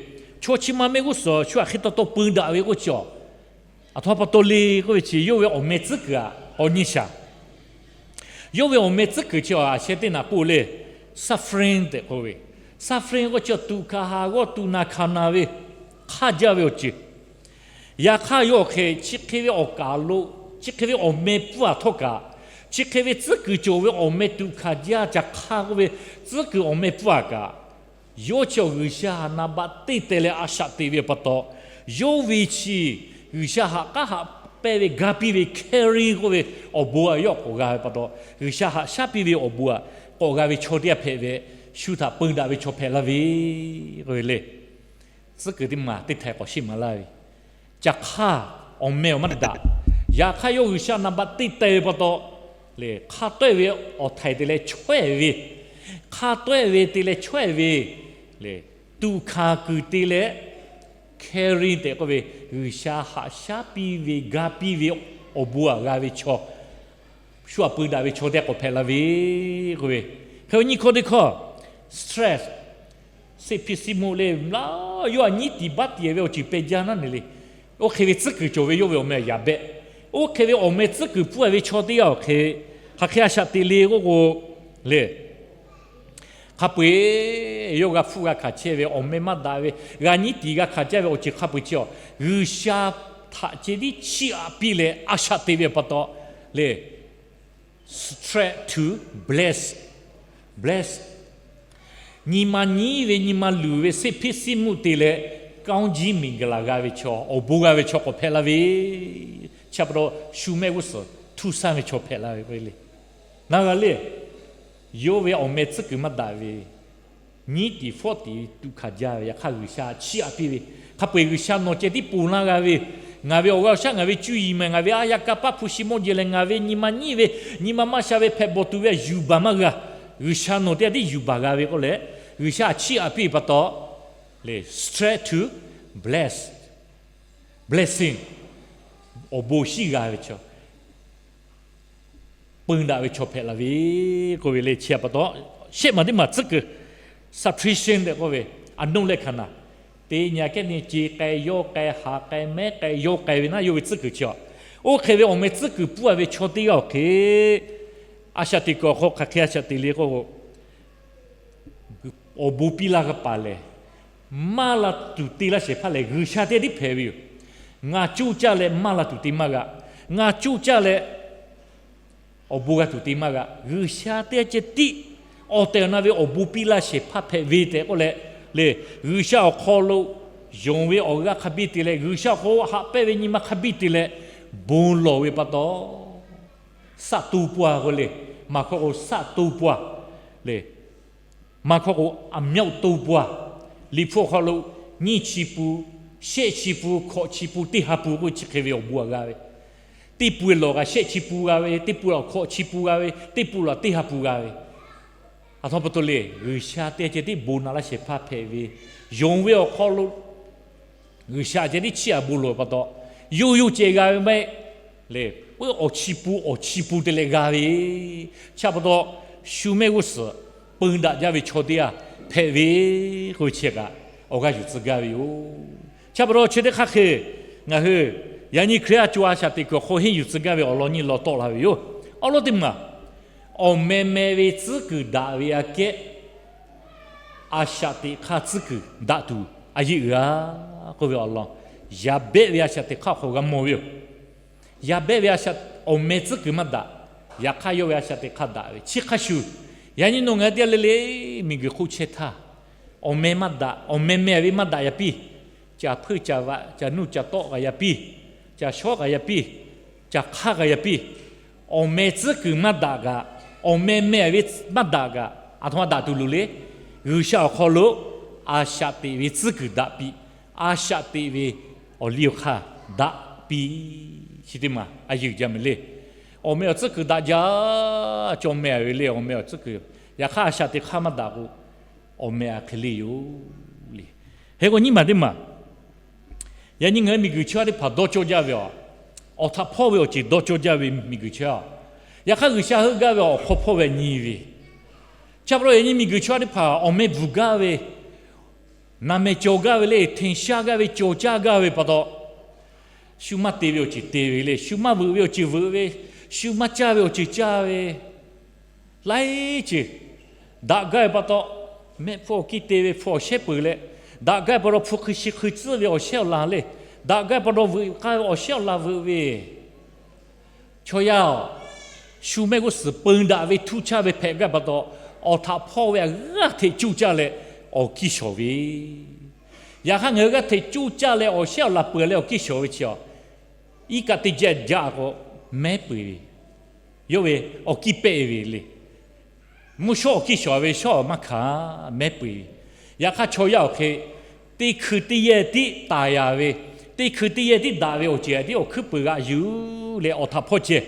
chaw chi ma mehˆ g'uˇ suhˍ shu htaꞈ hk'e taw taw peun daꞈ ve k'oˆ chi a, aˬ htoꞈ ma pa taw le k'oˆ ve chi, yawˇ ve awˬ meh tcuhˉ kuiˬ htaꞈ k'awꞈ nyi shaˍ. Yawˇ ve awˬ meh tcuhˉ kuiˬ chi a sheh teˇ naꞈ k'oˆ le, suffering tehꞈ k'oˆ ve, suffering k'oˆ chi tuꞈ hkanˍ haˍ g'awˇ tuꞈ naˬ hkanˍ naˬ ve, hk'aˇ jaˇ ve awˬ ceuˬ. Yaꞈ hk'aˇ, yawˇ awˬ hk'e chi hk'e ve awˬ kaˍ lo, chi hk'e ve awˬ meh pfuhˇ a htawˇ kaꞈ, chi hk'e ve tcuhˉ kuiˬ cawˬ ve awˬ meh tuꞈ hkanˍ jaˇ caˬ hk'aˇ k'oˆ ve tcuhˉ kuiˬ awˬ meh pfuhˇ a kaꞈ, yawˇ chi awˬ G'uiˬsha htaꞈ naˍ baꞈ teˇ teh leh a shaꞈ teꞈ ve pa taw, yawˇ ve chi G'uiˬsha haꞈ k'aˉ haꞈ pehnˇ ve ga piˇ ve caring k'oˆ ve awˬ bon a yawˇ k'awꞈ g'a ve pa taw, G'uiˬsha haꞈ shaˉ piˇ ve awˬ bon a k'awꞈ g'a ve chaw teˇ g'aˇ hpehꞈ ve, shu htaꞈ peun daꞈ ve chaw hpehꞈ laˇ ve k'oˆ ve le. Tcuhˉ kuiˬ teˇ maˬ teˇ htaiˍ k'awꞈ sheˆ maˍ laˇ ve, caˬ hk'aˇ awˬ meh awˬ maˇ daꞈ. Yaꞈ hk'aˇ, yawˇ G'uiˬsha naˍ baꞈ teˇ teh ve pa taw, hk'a tawehˇ ve awˬ htaiˍ te leh chawehˇ ve, hk'a tawehˇ ve te leh chawehˇ ve, tuꞈ hkanˍ kuiˬ te leh caring tehꞈ k'oˆ ve, G'uiˬsha haꞈ shaˉ piˇ ve ga piˇ ve awˬ bon a g'a ve chaw, shu htaꞈ peun daꞈ ve chaw teˇ g'aˇ k'awꞈ hpehꞈ laˇ ve k'oˆ ve. Hk'e nyiˇ hkawˇ teˇ hkawˇ, stress, seˇ hpiˇ siˉ mvuhˇ le, mlaˇ yawˇ htaꞈ nyiˉ tiˍ baˆ tiˍ ve awˬ ceuˬ pehˬ jaˇ naˉ ne le. Oˇ hk'e ve tcuhˉ kuiˬ cawˬ ve yawˇ ve awˬ meh Yaˍbehˆ. Oˇ hk'e ve awˬ meh tcuhˉ kuiˬ pfuhˇ a ve chaw teˇ g'aˇ awˬ hk'e, hk'aˬ hk'e a shaꞈ teꞈ le k'oˆ k'o le, hk'a peu-eˬ yawˇ g'a hpfuhˇ g'a hkanˍ chehˇ ve awˬ meh maˇ daꞈ ve, g'a nyiˉ tiˍ g'a hkanˍ jaˇ ve awˬ ceuˬ hk'a peu-eˬ chi a, G'uiˬsha htaꞈ ceh tiˉ chiˇ aꞈ piˇ leh a shaꞈ teꞈ ve pa taw le, stress to bless, bless, nyi ma nyiˉ ve nyi ma luˬ ve seˇ hpiˇ siˉ mvuhˇ te leh, kanˉ jiˉ miˬ gaˬ laˬ g'a ve chaw, awˬ bon g'a ve chaw k'awꞈ hpehꞈ laˇ ve, chi pa taw shu mehˆ g'uˇ suhˍ htu sanˇ ve chaw hpehꞈ laˇ ve k'o le. Ngaˬ g'a le, yawˇ ve awˬ meh tcuhˉ kuiˬ maˇ daꞈ ve, nyiˉ tiˍ fawˆ tiˍ tuꞈ hkanˍ jaˇ ve, yaꞈ hk'aˇ G'uiˬsha chiˇ aꞈ piˇ ve, hk'a peu-eˬ G'uiˬsha nawˬ ceh tiˉ ponˬ laˇ g'a ve, ngaˬ ve awˬ g'aˇ awˬ shaˉ ngaˬ ve cuˇ yiˍ mehˍ, ngaˬ ve a yaˇ kanˇ paˆ hpu shi mawˇ jehˬ leh ngaˬ ve nyi ma nyiˉ ve nyi ma maˇ sha ve hpehꞈ bawˬ tuˬ ve a yuˬ baˬ maˇ g'a. G'uiˬsha nawˬ teˇ g'aˇ tiˉ yuˬ baˬ g'a ve k'oˆ leh, G'uiˬsha chiˇ aꞈ piˇ ve pa taw le, stress to bless, blessing, awˬ bon shiˉ g'a ve chaw, peun daꞈ ve chaw hpehꞈ laˇ ve k'oˆ ve le. Chi pa taw, shehˆ maˬ teˇ maˬ tcuhˉ kuiˬ, suppression tehꞈ k'oˆ ve, a noˇ leh hkanˍ naˬ, teˇ nyi kehˉ nyi ce k'ai yawˇ k'ai haꞈ k'ai mehˉ k'ai yawˇ k'ai ve naˉ, yawˇ ve tcuhˉ kuiˬ chi a. Oˇ hk'e ve awˬ meh tcuhˉ kuiˬ pfuhˇ a ve chaw teˇ g'aˇ awˬ hk'e, a shaꞈ teꞈ kuiˬ awˬ hk'aw hk'aˬ hk'e a shaꞈ teꞈ le k'oˆ k'o, Awˬ bon piˇ laˇ g'a paˍ lehˬ, maˇ la tuˬ te laˇ shehˍ hpaˇ lehˬ, G'uiˬsha teˇ g'aˇ tiˉ hpehꞈ ve yoˬ. Ngaˬ coˇ caˇ leh maˇ la tuˬ te maˇ g'a. Ngaˬ coˇ caˇ leh awˬ bon g'a tuˬ te maˇ g'a. G'uiˬsha teˇ g'aˇ ceh tiˉ awˬ tehˬ awˬ na ve awˬ bon piˇ laˇ shehˍ hpaˇ hpehꞈ ve tehꞈ k'oˆ leh, le, G'uiˬsha awˬ hk'aw lo yonˍ ve awˬ g'aˇ hk'a biˇ te leh, G'uiˬsha awˬ hk'aw lo haꞈ pehnˇ ve nyi ma hk'a biˇ te leh bon lawˬ ve pa taw, สตู paw k'o le, maˇ hkawˇ k'o สตู paw le, maˇ hkawˇ k'o အမြတ် paw, Liꞈ hpu awˬ hk'aw lo nyiˇ chi pun, shehˆ chi pun, hkawꞈ chi pun, teˇ ha pun k'oˆ ve chi hk'e ve awˬ bon g'a ve, teˇ pun lawˬ kaꞈ shehˆ chi pun g'a ve, teˇ pun lawˬ hkawꞈ chi pun g'a ve, teˇ pun lawˬ teˇ ha pun g'a ve, aˬ htoꞈ pa taw le, G'uiˬsha teˇ g'aˇ ceh tiˉ bon na laˇ shehˍ hpaˇ hpehꞈ ve, yonˍ ve awˬ hk'aw lo G'uiˬsha ceh tiˉ chiˇ aꞈ bon lawˬ pa taw, yoˇ yoˇ ceh g'a ve maˇ heˆ le. Awˬ chi pun awˬ chi pun te leh g'a ve, chi pa taw shu mehˆ g'uˇ suhˍ peun daꞈ jaˇ ve chaw teˇ g'aˇ hpehꞈ ve k'oˆ ve chi kaꞈ awˬ g'aˇ yuˬ tcuh gaˇ ve yoˬ. Chi pa taw chi teˇ hk'aˇ hk'e ngaˬ hui yaꞈ nyi Hkriꞈ yaˇ co a shaꞈ teꞈ kuiˬ awˬ hk'aw henˇ yuˬ tcuh gaˇ ve awˬ lawn nyi law tawˆ la ve yoˬ. Awˬ lawn teˇ maˬ, awˬ meh meh ve tcuhˉ kuiˬ daꞈ ve aꞈ kehˉ a shaꞈ teꞈ hk'aˇ tcuhˉ kuiˬ daꞈ tuˬ a yeˇ uiˍ a k'oˆ ve awˬ lawn, yaˍ behˆ ve a shaꞈ teꞈ hk'aˇ awˬ hk'aw g'a mawˬ ve yoˬ. Yaˍ behˆ ve a shaꞈ, awˬ meh tcuhˉ kuiˬ maˇ daꞈ. Yaꞈ hk'aˇ yawˇ ve a shaꞈ teꞈ hk'aˇ daꞈ ve chi hk'a shuˍ, yaꞈ nyi nawˬ ngaˬ hui teˇ g'aˇ le le miˬguiˬ hk'oˆ chehˇ htaˇ, awˬ meh maˇ daꞈ, awˬ meh meh ve maˇ daꞈ yaꞈ piˇ, caˬ hpeuˇ caˬ vaꞈ, caˬ nuˇ caˬ tawˆ kaꞈ yaꞈ piˇ, caˬ shawˉ kaꞈ yaꞈ piˇ, caˬ hk'aˇ kaꞈ yaꞈ piˇ, awˬ meh tcuhˉ kuiˬ maˇ daꞈ kaꞈ, awˬ meh meh ve maˇ daꞈ kaꞈ, aˬ htoꞈ ma daꞈ tuˬ loˍ le. G'uiˬsha awˬ hk'aw lo a shaꞈ teꞈ ve tcuhˉ kuiˬ daꞈ piˇ, a shaꞈ teꞈ ve awˬ liˇ awˬ hk'aˇ daꞈ piˇ. Chi teˇ maˬ a yeˇ uiˍ jaˇ meh le. Awˬ meh awˬ tcuhˉ kuiˬ daꞈ jaˇ, cawˬ meh ve le awˬ meh awˬ tcuhˉ kuiˬ. Yaꞈ hk'aˇ a shaꞈ teꞈ hk'aˇ maˇ daꞈ k'o, awˬ meh a hk'e le yoˬ le. Hk'e k'o nyiˇ maˬ teˇ maˬ, yaꞈ nyi ngaˬ hui miˬguiˬ chaw yaˇ teˇ hpaˍ dawˇ cawˇ jaˇ ve a, awˬ htaꞈ hpawˇ ve awˬ ceuˬ dawˇ cawˇ jaˇ ve miˬguiˬ chaw yaˇ. Yaꞈ hk'aˇ G'uiˬsha heuˆ gaˇ ve awˬ hk'aw hpawˇ ve nyi ve, chi pa taw yaꞈ nyi miˬguiˬ chaw yaˇ teˇ hpaˍ awˬ meh bvuhˬ gaˇ ve, naˬ meh cawˬ gaˇ ve le, hteꞈ shaˇ gaˇ ve, cawˬ caˇ gaˇ ve pa taw, shu maˇ te ve awˬ ceuˬ te ve le, shu maˇ veuꞈ ve awˬ ceuˬ veuꞈ ve, shu maˇ caˇ ve awˬ ceuˬ caˇ ve, laiˉ ceuˬ daꞈ gaˇ ve pa taw, mehˆ hpfuhˇ awˬ kiˇ te ve hpu awˬ shehˉ peuˬ leh, daꞈ gaˇ ve pa taw hpu hkui shi hkui tcuhˉ ve awˬ shehˉ awˬ laˬ le, daꞈ gaˇ ve pa taw veuꞈ k'aˇ ve awˬ shehˉ awˬ laˬ veuꞈ ve chaw yaˇ aˬ, shu mehˆ g'uˇ suhˍ peun daꞈ ve htuˇ chaˇ ve hpehꞈ gaˇ pa taw, awˬ htaꞈ hpawˇ ve aꞈ g'aˇ hteꞈ cuˇ caˇ leh awˬ kiˇ shawˍ ve. Yaꞈ hk'aˇ ngaˬ hui g'aˇ hteꞈ cuˇ caˇ leh awˬ shehˉ awˬ laˬ peuˬ leh awˬ kiˇ shawˍ ve chi a, iˉ kaˆ teˇ jaˇ jaˇ k'o, mehˉ peuˬ ve, yawˇ ve awˬ kiˇ pehˆ ve le. Mvuhˇ shawˉ awˬ kiˇ shawˍ ve shawˉ awˬ maˇ hkanˍ, mehˉ peuˬ ve. Yaꞈ hk'aˇ chaw yaˇ awˬ hk'e teˇ hkui teˇ yehˇ tiˉ taˍ yaˍ ve, teˇ hkui teˇ yehˇ tiˉ daꞈ ve awˬ ceuˬ tiˉ awˬ hkuiˉ peuˬ g'aꞈ yuˬ leh awˬ htaꞈ hpawˇ ceh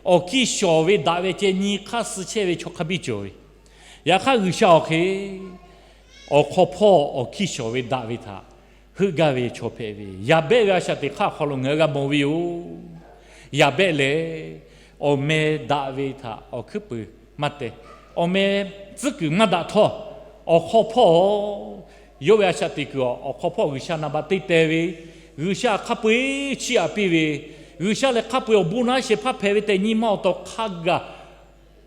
awˬ kiˇ shawˍ ve daꞈ ve ceh nyi hk'aˇ suh chehˇ ve chaw hk'a biˇ cawˬ ve. Yaꞈ hk'aˇ G'uiˬsha awˬ hk'e awˬ hk'aw hpawˇ awˬ kiˇ shawˍ ve daꞈ ve htaꞈ heuˆ gaˇ ve chaw hpehꞈ ve, yaˍ behˆ ve a shaꞈ teꞈ hk'aˇ awˬ hk'aw lo ngaˬ hui g'a mawˬ ve yoˬ. Yaˍ behˆ lehˬ, awˬ meh daꞈ ve htaꞈ awˬ hkuiˉ peuˬ maˇ teh. Awˬ meh tcuhˉ kuiˬ maˇ daꞈ htawˇ, awˬ hk'aw hpawˇ yawˇ ve a shaꞈ teꞈ kuiˬ awˬ hk'aw hpawˇ G'uiˬsha naˍ baꞈ teˇ teh ve, G'uiˬsha hk'a peu-eˬ chiˇ aꞈ piˇ ve, G'uiˬsha lehˬ hk'a peu-eˬ awˬ bon naꞈ shehˍ hpaˇ hpehꞈ ve tehꞈ nyi ma awˬ taw hk'a gaˬ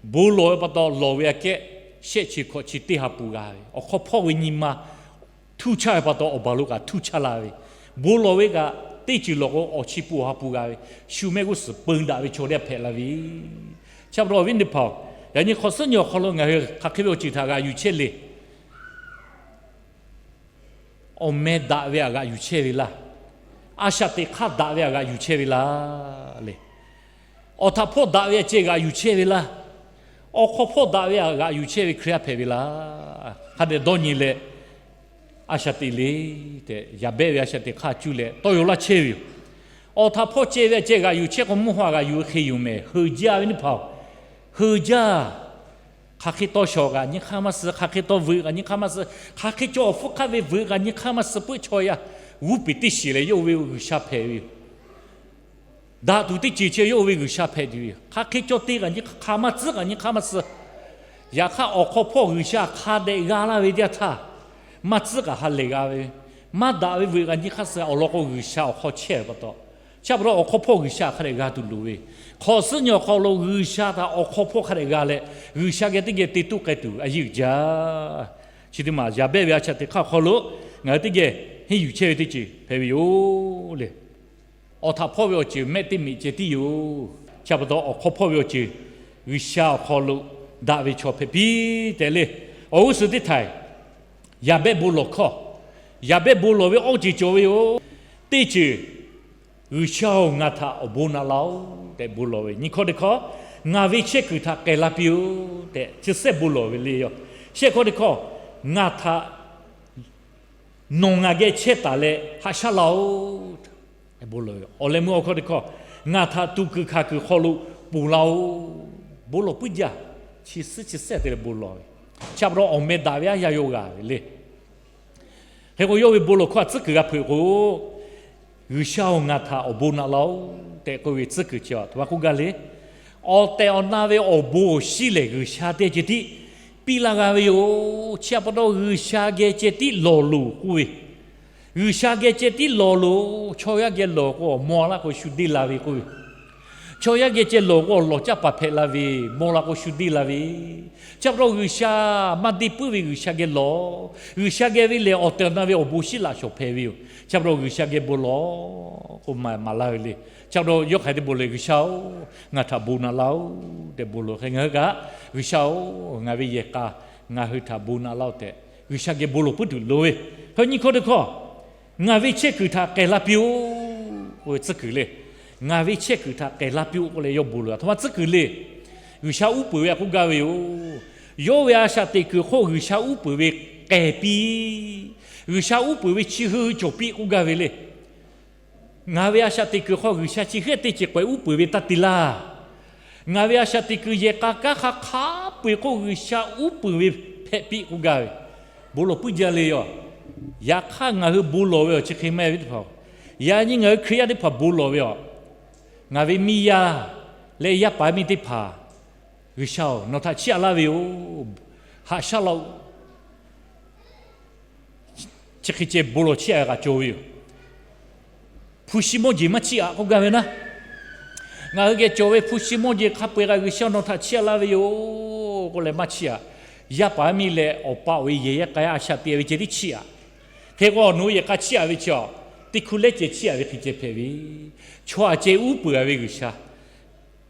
bon lawˬ ve pa taw lawˬ ve aꞈ kehˉ, shehˆ chi hkawꞈ chi teˇ ha pun g'a ve awˬ hk'aw hpawˇ ve nyi ma htuˇ chaˇ ve pa taw awˬ baˬ lo kaꞈ htuˇ chaˇ la ve, bon lawˬ ve kaꞈ teˇ ceuˬ lawˬ k'o awˬ chi pun awˬ ha pun g'a ve, shu mehˆ g'uˇ suhˍ peun daꞈ ve chaw teˇ g'aˇ hpehꞈ la ve. Chi pa taw awˬ viˉ teˇ hpaˍ-oˬ, yaꞈ nyi hk'awꞈ suhˉ nyi awˬ hk'aw lo ngaˬ hui hk'aˬ hk'e ve awˬ ceuˬ htaꞈ g'aꞈ yuˬ chehˇ le. Awˬ meh daꞈ ve aꞈ g'aꞈ yuˬ chehˇ ve laˇ. A shaꞈ teꞈ hk'aˇ daꞈ ve aꞈ g'aꞈ yuˬ chehˇ ve laˇ le. Awˬ htaꞈ hpawˇ daꞈ ve aꞈ ceh g'aꞈ yuˬ chehˇ ve laˇ. Awˬ hk'aw hpawˇ daꞈ ve aꞈ g'aꞈ yuˬ chehˇ ve Hkriꞈ yaˇ hpehꞈ ve laˇ. Hk'a dehꞈ dawˇ nyi leh, a shaꞈ teꞈ le tehꞈ, yaˍ behˆ ve a shaꞈ teꞈ hk'aˇ cuˇ leh tawˇ yaw laˇ chehˇ ve yoˬ. Awˬ htaꞈ hpawˇ ceh ve aꞈ ceh g'aꞈ yuˬ chehˇ k'o, mvuhˇ haw g'aꞈ yuˬ ve hk'e yoˬ mehˍ. Heuˬ jaˇ ve teˇ hpaˍ-oˬ, heuˬ jaˇ. Hk'aˬ hk'e tawˇ shawˍ kaꞈ nyi hk'aˇ maˇ suh, hk'aˬ hk'e tawˇ veuꞈ kaꞈ nyi hk'aˇ maˇ suh, hk'aˬ hk'e cawˬ awˬ hpfuhˇ hk'aˇ ve veuꞈ kaꞈ nyi hk'aˇ maˇ suh puiˉ chaw yaˇ, g'uˇ peˬ teˇ shiˍ lehˬ yawˇ ve G'uiˬsha hpehꞈ ve yoˬ. Daꞈ tuˬ teˇ ceuˬ chi yawˇ ve G'uiˬsha hpehꞈ tuˬ ve yoˬ. Hk'aˬ hk'e cawˇ te kaꞈ nyi hk'aˇ maˇ tcuhˉ kaꞈ nyi hk'aˇ maˇ suh. Yaꞈ hk'aˇ awˬ hk'aw hpawˇ G'uiˬsha hk'a dehꞈ g'a laˇ ve teˇ yanˇ htaˇ, maˇ tcuhˉ kaꞈ ha lehˬ g'a ve, maˇ daꞈ ve veuꞈ kaꞈ nyi hk'aˇ suh awˬ lawn k'o G'uiˬsha awˬ hk'aw chehˇ ve pa taw, chi pa taw awˬ hk'aw hpawˇ G'uiˬsha hk'a dehꞈ g'a tuˬ loˍ ve, hk'awꞈ suhˉ nyi awˬ hk'aw lo G'uiˬsha htaꞈ awˬ hk'aw hpawˇ hk'a dehꞈ g'a leh, G'uiˬsha geh teˇ geh te toˇ k'ai tuˬ a yeˇ uiˍ jaˇ. Chi teˇ maˬ yaˍ behˆ ve a shaꞈ teꞈ hk'aˇ awˬ hk'aw lo ngaˬ hui teˇ geh henˇ yuˬ chehˇ ve teˇ ceuˬ hpehꞈ ve yoˬ le. Awˬ htaꞈ hpawˇ ve awˬ ceuˬ mehˆ teˇ meꞈ ceh tiˉ yoˬ. Chi pa taw awˬ hk'aw hpawˇ ve awˬ ceuˬ G'uiˬsha awˬ hk'aw lo daꞈ ve chaw hpehꞈ piˇ tehꞈ le. Awˬ g'uˇ suhˍ teˇ htaiˍ yaˍ behˆ bon lawˬ hkawˇ, yaˍ behˆ bon lawˬ ve awˬ ceuˬ cawˬ ve yoˬ. Teˇ ceuˬ, G'uiˬsha-oˬ, ngaˬ htaꞈ awˬ bon naꞈ laˇ-oˆ tehꞈ bon lawˬ ve. Nyi hkawˇ teˇ hkawˇ, ngaˬ ve chehˇ kuiˬ htaꞈ k'ehˬ la piˇ-oˆ tehꞈ chi sehˉ bon lawˬ ve le yoˬ. Shehˆ hkawˇ teˇ hkawˇ, ngaˬ htaꞈ nawˬ ngaˬ geh chehˇ taˍ leh haꞈ shaˉ laˇ-oˆ. Awˬ leh meuˇ awˬ hkawˇ teˇ hkawˇ, ngaˬ htaꞈ tuˍ kuiˬ hkanˍ kuiˬ hk'aw lo ponˬ laˇ-oˆ. Bon lawˬ puiˉ jaˇ. Chi suhˉ chi sehˉ te leh bon lawˬ ve. Chi pa taw awˬ meh daꞈ ve aˉ yaˇ yawˇ g'a ve le. Hk'e k'o, yawˇ ve bon lawˬ hkawˇ htaꞈ tcuhˉ kuiˬ g'a hpeuꞈ k'o, G'uiˬsha-oˬ, ngaˬ htaꞈ awˬ bon naꞈ laˇ-oˆ tehꞈ k'oˆ ve tcuhˉ kuiˬ chi a htoꞈ ma k'oˆ gaˇ le. Awˬ tehˬ awˬ na ve awˬ bon awˬ shinˉ lehˬ, G'uiˬsha teˇ ceuˬ tiˉ piˇ laˇ g'a ve yoˬ. Chi pa taw G'uiˬsha geh ceh tiˉ lawˬ loˬ k'oˆ ve, G'uiˬsha geh ceh tiˉ lawˬ loˬ. Chaw yaˇ geh lawˬ k'o, awˬ maw laˇ k'o shu deˇ la ve k'oˆ ve, chaw yaˇ geh ceh lawˬ k'o, awˬ lawˬ caˇ paˍ hpehꞈ la ve, maw la k'o shu deˇ la ve. Chi pa taw G'uiˬsha maˇ deˇ puiˉ ve G'uiˬsha geh lawˬ. G'uiˬsha geh ve lehˬ, awˬ tehˬ awˬ na ve awˬ bon shinˉ laꞈ shawˍ hpehꞈ ve yoˬ. Chi pa taw G'uiˬsha geh bon lawˬ k'o, maˍ laˇ ve le. Chi pa taw yawˇ hk'aˬ hk'e te bon lawˬ, G'uiˬsha-oˬ, ngaˬ htaꞈ bon naꞈ laˇ-oˆ tehꞈ bon lawˬ hk'e, ngaˬ hui kaꞈ, G'uiˬsha-oˬ, ngaˬ ve yehˬ k'a ngaˬ hui htaꞈ bon naꞈ laˇ-oˆ tehꞈ G'uiˬsha geh bon lawˬ puiˉ tuˬ loˍ ve. Hk'e nyi hkawˇ teˇ hkawˇ, ngaˬ ve chehˇ kuiˬ htaꞈ k'ehˬ la piˇ-oˆ k'oˆ ve tcuhˉ kuiˬ le. Ngaˬ ve chehˇ kuiˬ htaꞈ k'ehˬ la piˇ-oˆ k'oˆ leh yawˇ bon lawˬ ve, a htoꞈ ma tcuhˉ kuiˬ le. G'uiˬsha uˉ peunˍ ve a k'oˆ gaˇ ve yoˬ. Yawˇ ve a shaꞈ teꞈ kuiˬ hk'oˆ G'uiˬsha uˉ peunˍ ve k'ehˬ piˇ, G'uiˬsha uˉ peunˍ ve chi hui cawˬ piˇ k'oˆ gaˇ ve le. Ngaˬ ve a shaꞈ teꞈ kuiˬ hk'aw G'uiˬsha chi hk'e teˇ ceuˬ k'awehꞈ uˉ peunˍ ve taˇ te laˇ. Ngaˬ ve a shaꞈ teꞈ kuiˬ yehˬ k'a kanˉ hk'a hk'a peu-eˬ hk'oˆ G'uiˬsha uˉ peunˍ ve hpehꞈ piˇ k'oˆ gaˇ ve. Bon lawˬ puiˉ jaˇ le yoˬ. Yaꞈ hk'aˇ ngaˬ hui bon lawˬ ve awˬ chi hk'e maˇ heˆ ve teˇ hpaˍ, yaꞈ nyi ngaˬ hui Hkriꞈ yaˇ teˇ hpaˍ bon lawˬ ve a, ngaˬ ve miˇ yaˇ leh yaˇ paˍ miˇ teˇ hpaˍ, G'uiˬsha-oˬ, nawˬ htaꞈ chiˇ aꞈ laˇ ve yoˬ. Haꞈ shaˉ laˇ-oˆ. Chi hk'e ceh bon lawˬ chiˇ aꞈ ve kaꞈ cawˬ ve yoˬ. Hpu shi mawˇ jeˬ maˇ chiˇ aꞈ k'oˆ gaˇ ve naˉ. Ngaˬ hui geh cawˬ ve hpu shi mawˇ jeˬ hk'a peu-eˬ kaꞈ G'uiˬsha nawˬ htaꞈ chiˇ aꞈ laˇ ve yoˬ k'oˆ leh maˇ chiˇ aꞈ. Yaˇ paˍ miˇ leh awˬ pa awˬ e yehˬ yaˇ k'a yaˇ a shaꞈ teꞈ ve ceh tiˉ chiˇ aꞈ. Hk'e k'o, nawˬ hui yehˬ k'a chiˇ aꞈ ve chi a, teˇ hkui lehˉ ceh chiˇ aꞈ ve hk'e ceh hpehꞈ ve. Chaw aꞈ ceh uˉ peunˍ-a ve G'uiˬsha,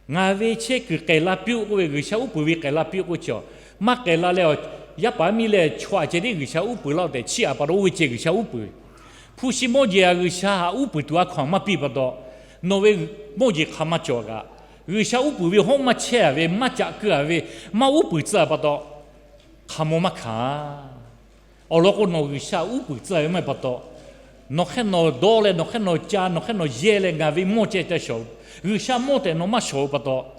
ngaˬ ve chehˇ kuiˬ k'ehˬ la piˇ-oˆ k'oˆ ve, G'uiˬsha uˉ peunˍ ve k'ehˬ la piˇ-oˆ k'oˆ ve chi a, maˇ k'ehˬ la leh, yaˇ paˍ miˇ leh chaw aꞈ ceh tiˉ G'uiˬsha uˉ peunˍ laˇ-oˆ tehꞈ chiˇ aꞈ pa taw oˇ ve ceh G'uiˬsha uˉ peunˍ ve. Hpu shi mawˇ jeˬ a G'uiˬsha haꞈ uˉ peunˍ tuˬ a hkaw-anˬ maˇ piˇ pa taw, nawˬ ve mawˇ jeˬ hk'a maˇ cawˬ kaꞈ, G'uiˬsha uˉ peunˍ ve hawˉ maˇ chehˇ-a ve, maˇ caꞈ keu-a ve, maˇ uˉ peunˍ tcuh-a pa taw, hk'a mawˇ maˇ hkanˍ. Awˬ lawn k'o, nawˬ G'uiˬsha uˉ peunˍ tcuh ve maˇ heˆ pa taw, nawˬ hk'e nawˬ dawˇ leh nawˬ hk'e nawˬ ca, nawˬ hk'e nawˬ yehˇ leh ngaˬ ve mawˇ ceh ca shawˍ, G'uiˬsha mawˇ tehꞈ nawˬ maˇ shawˍ-o pa taw,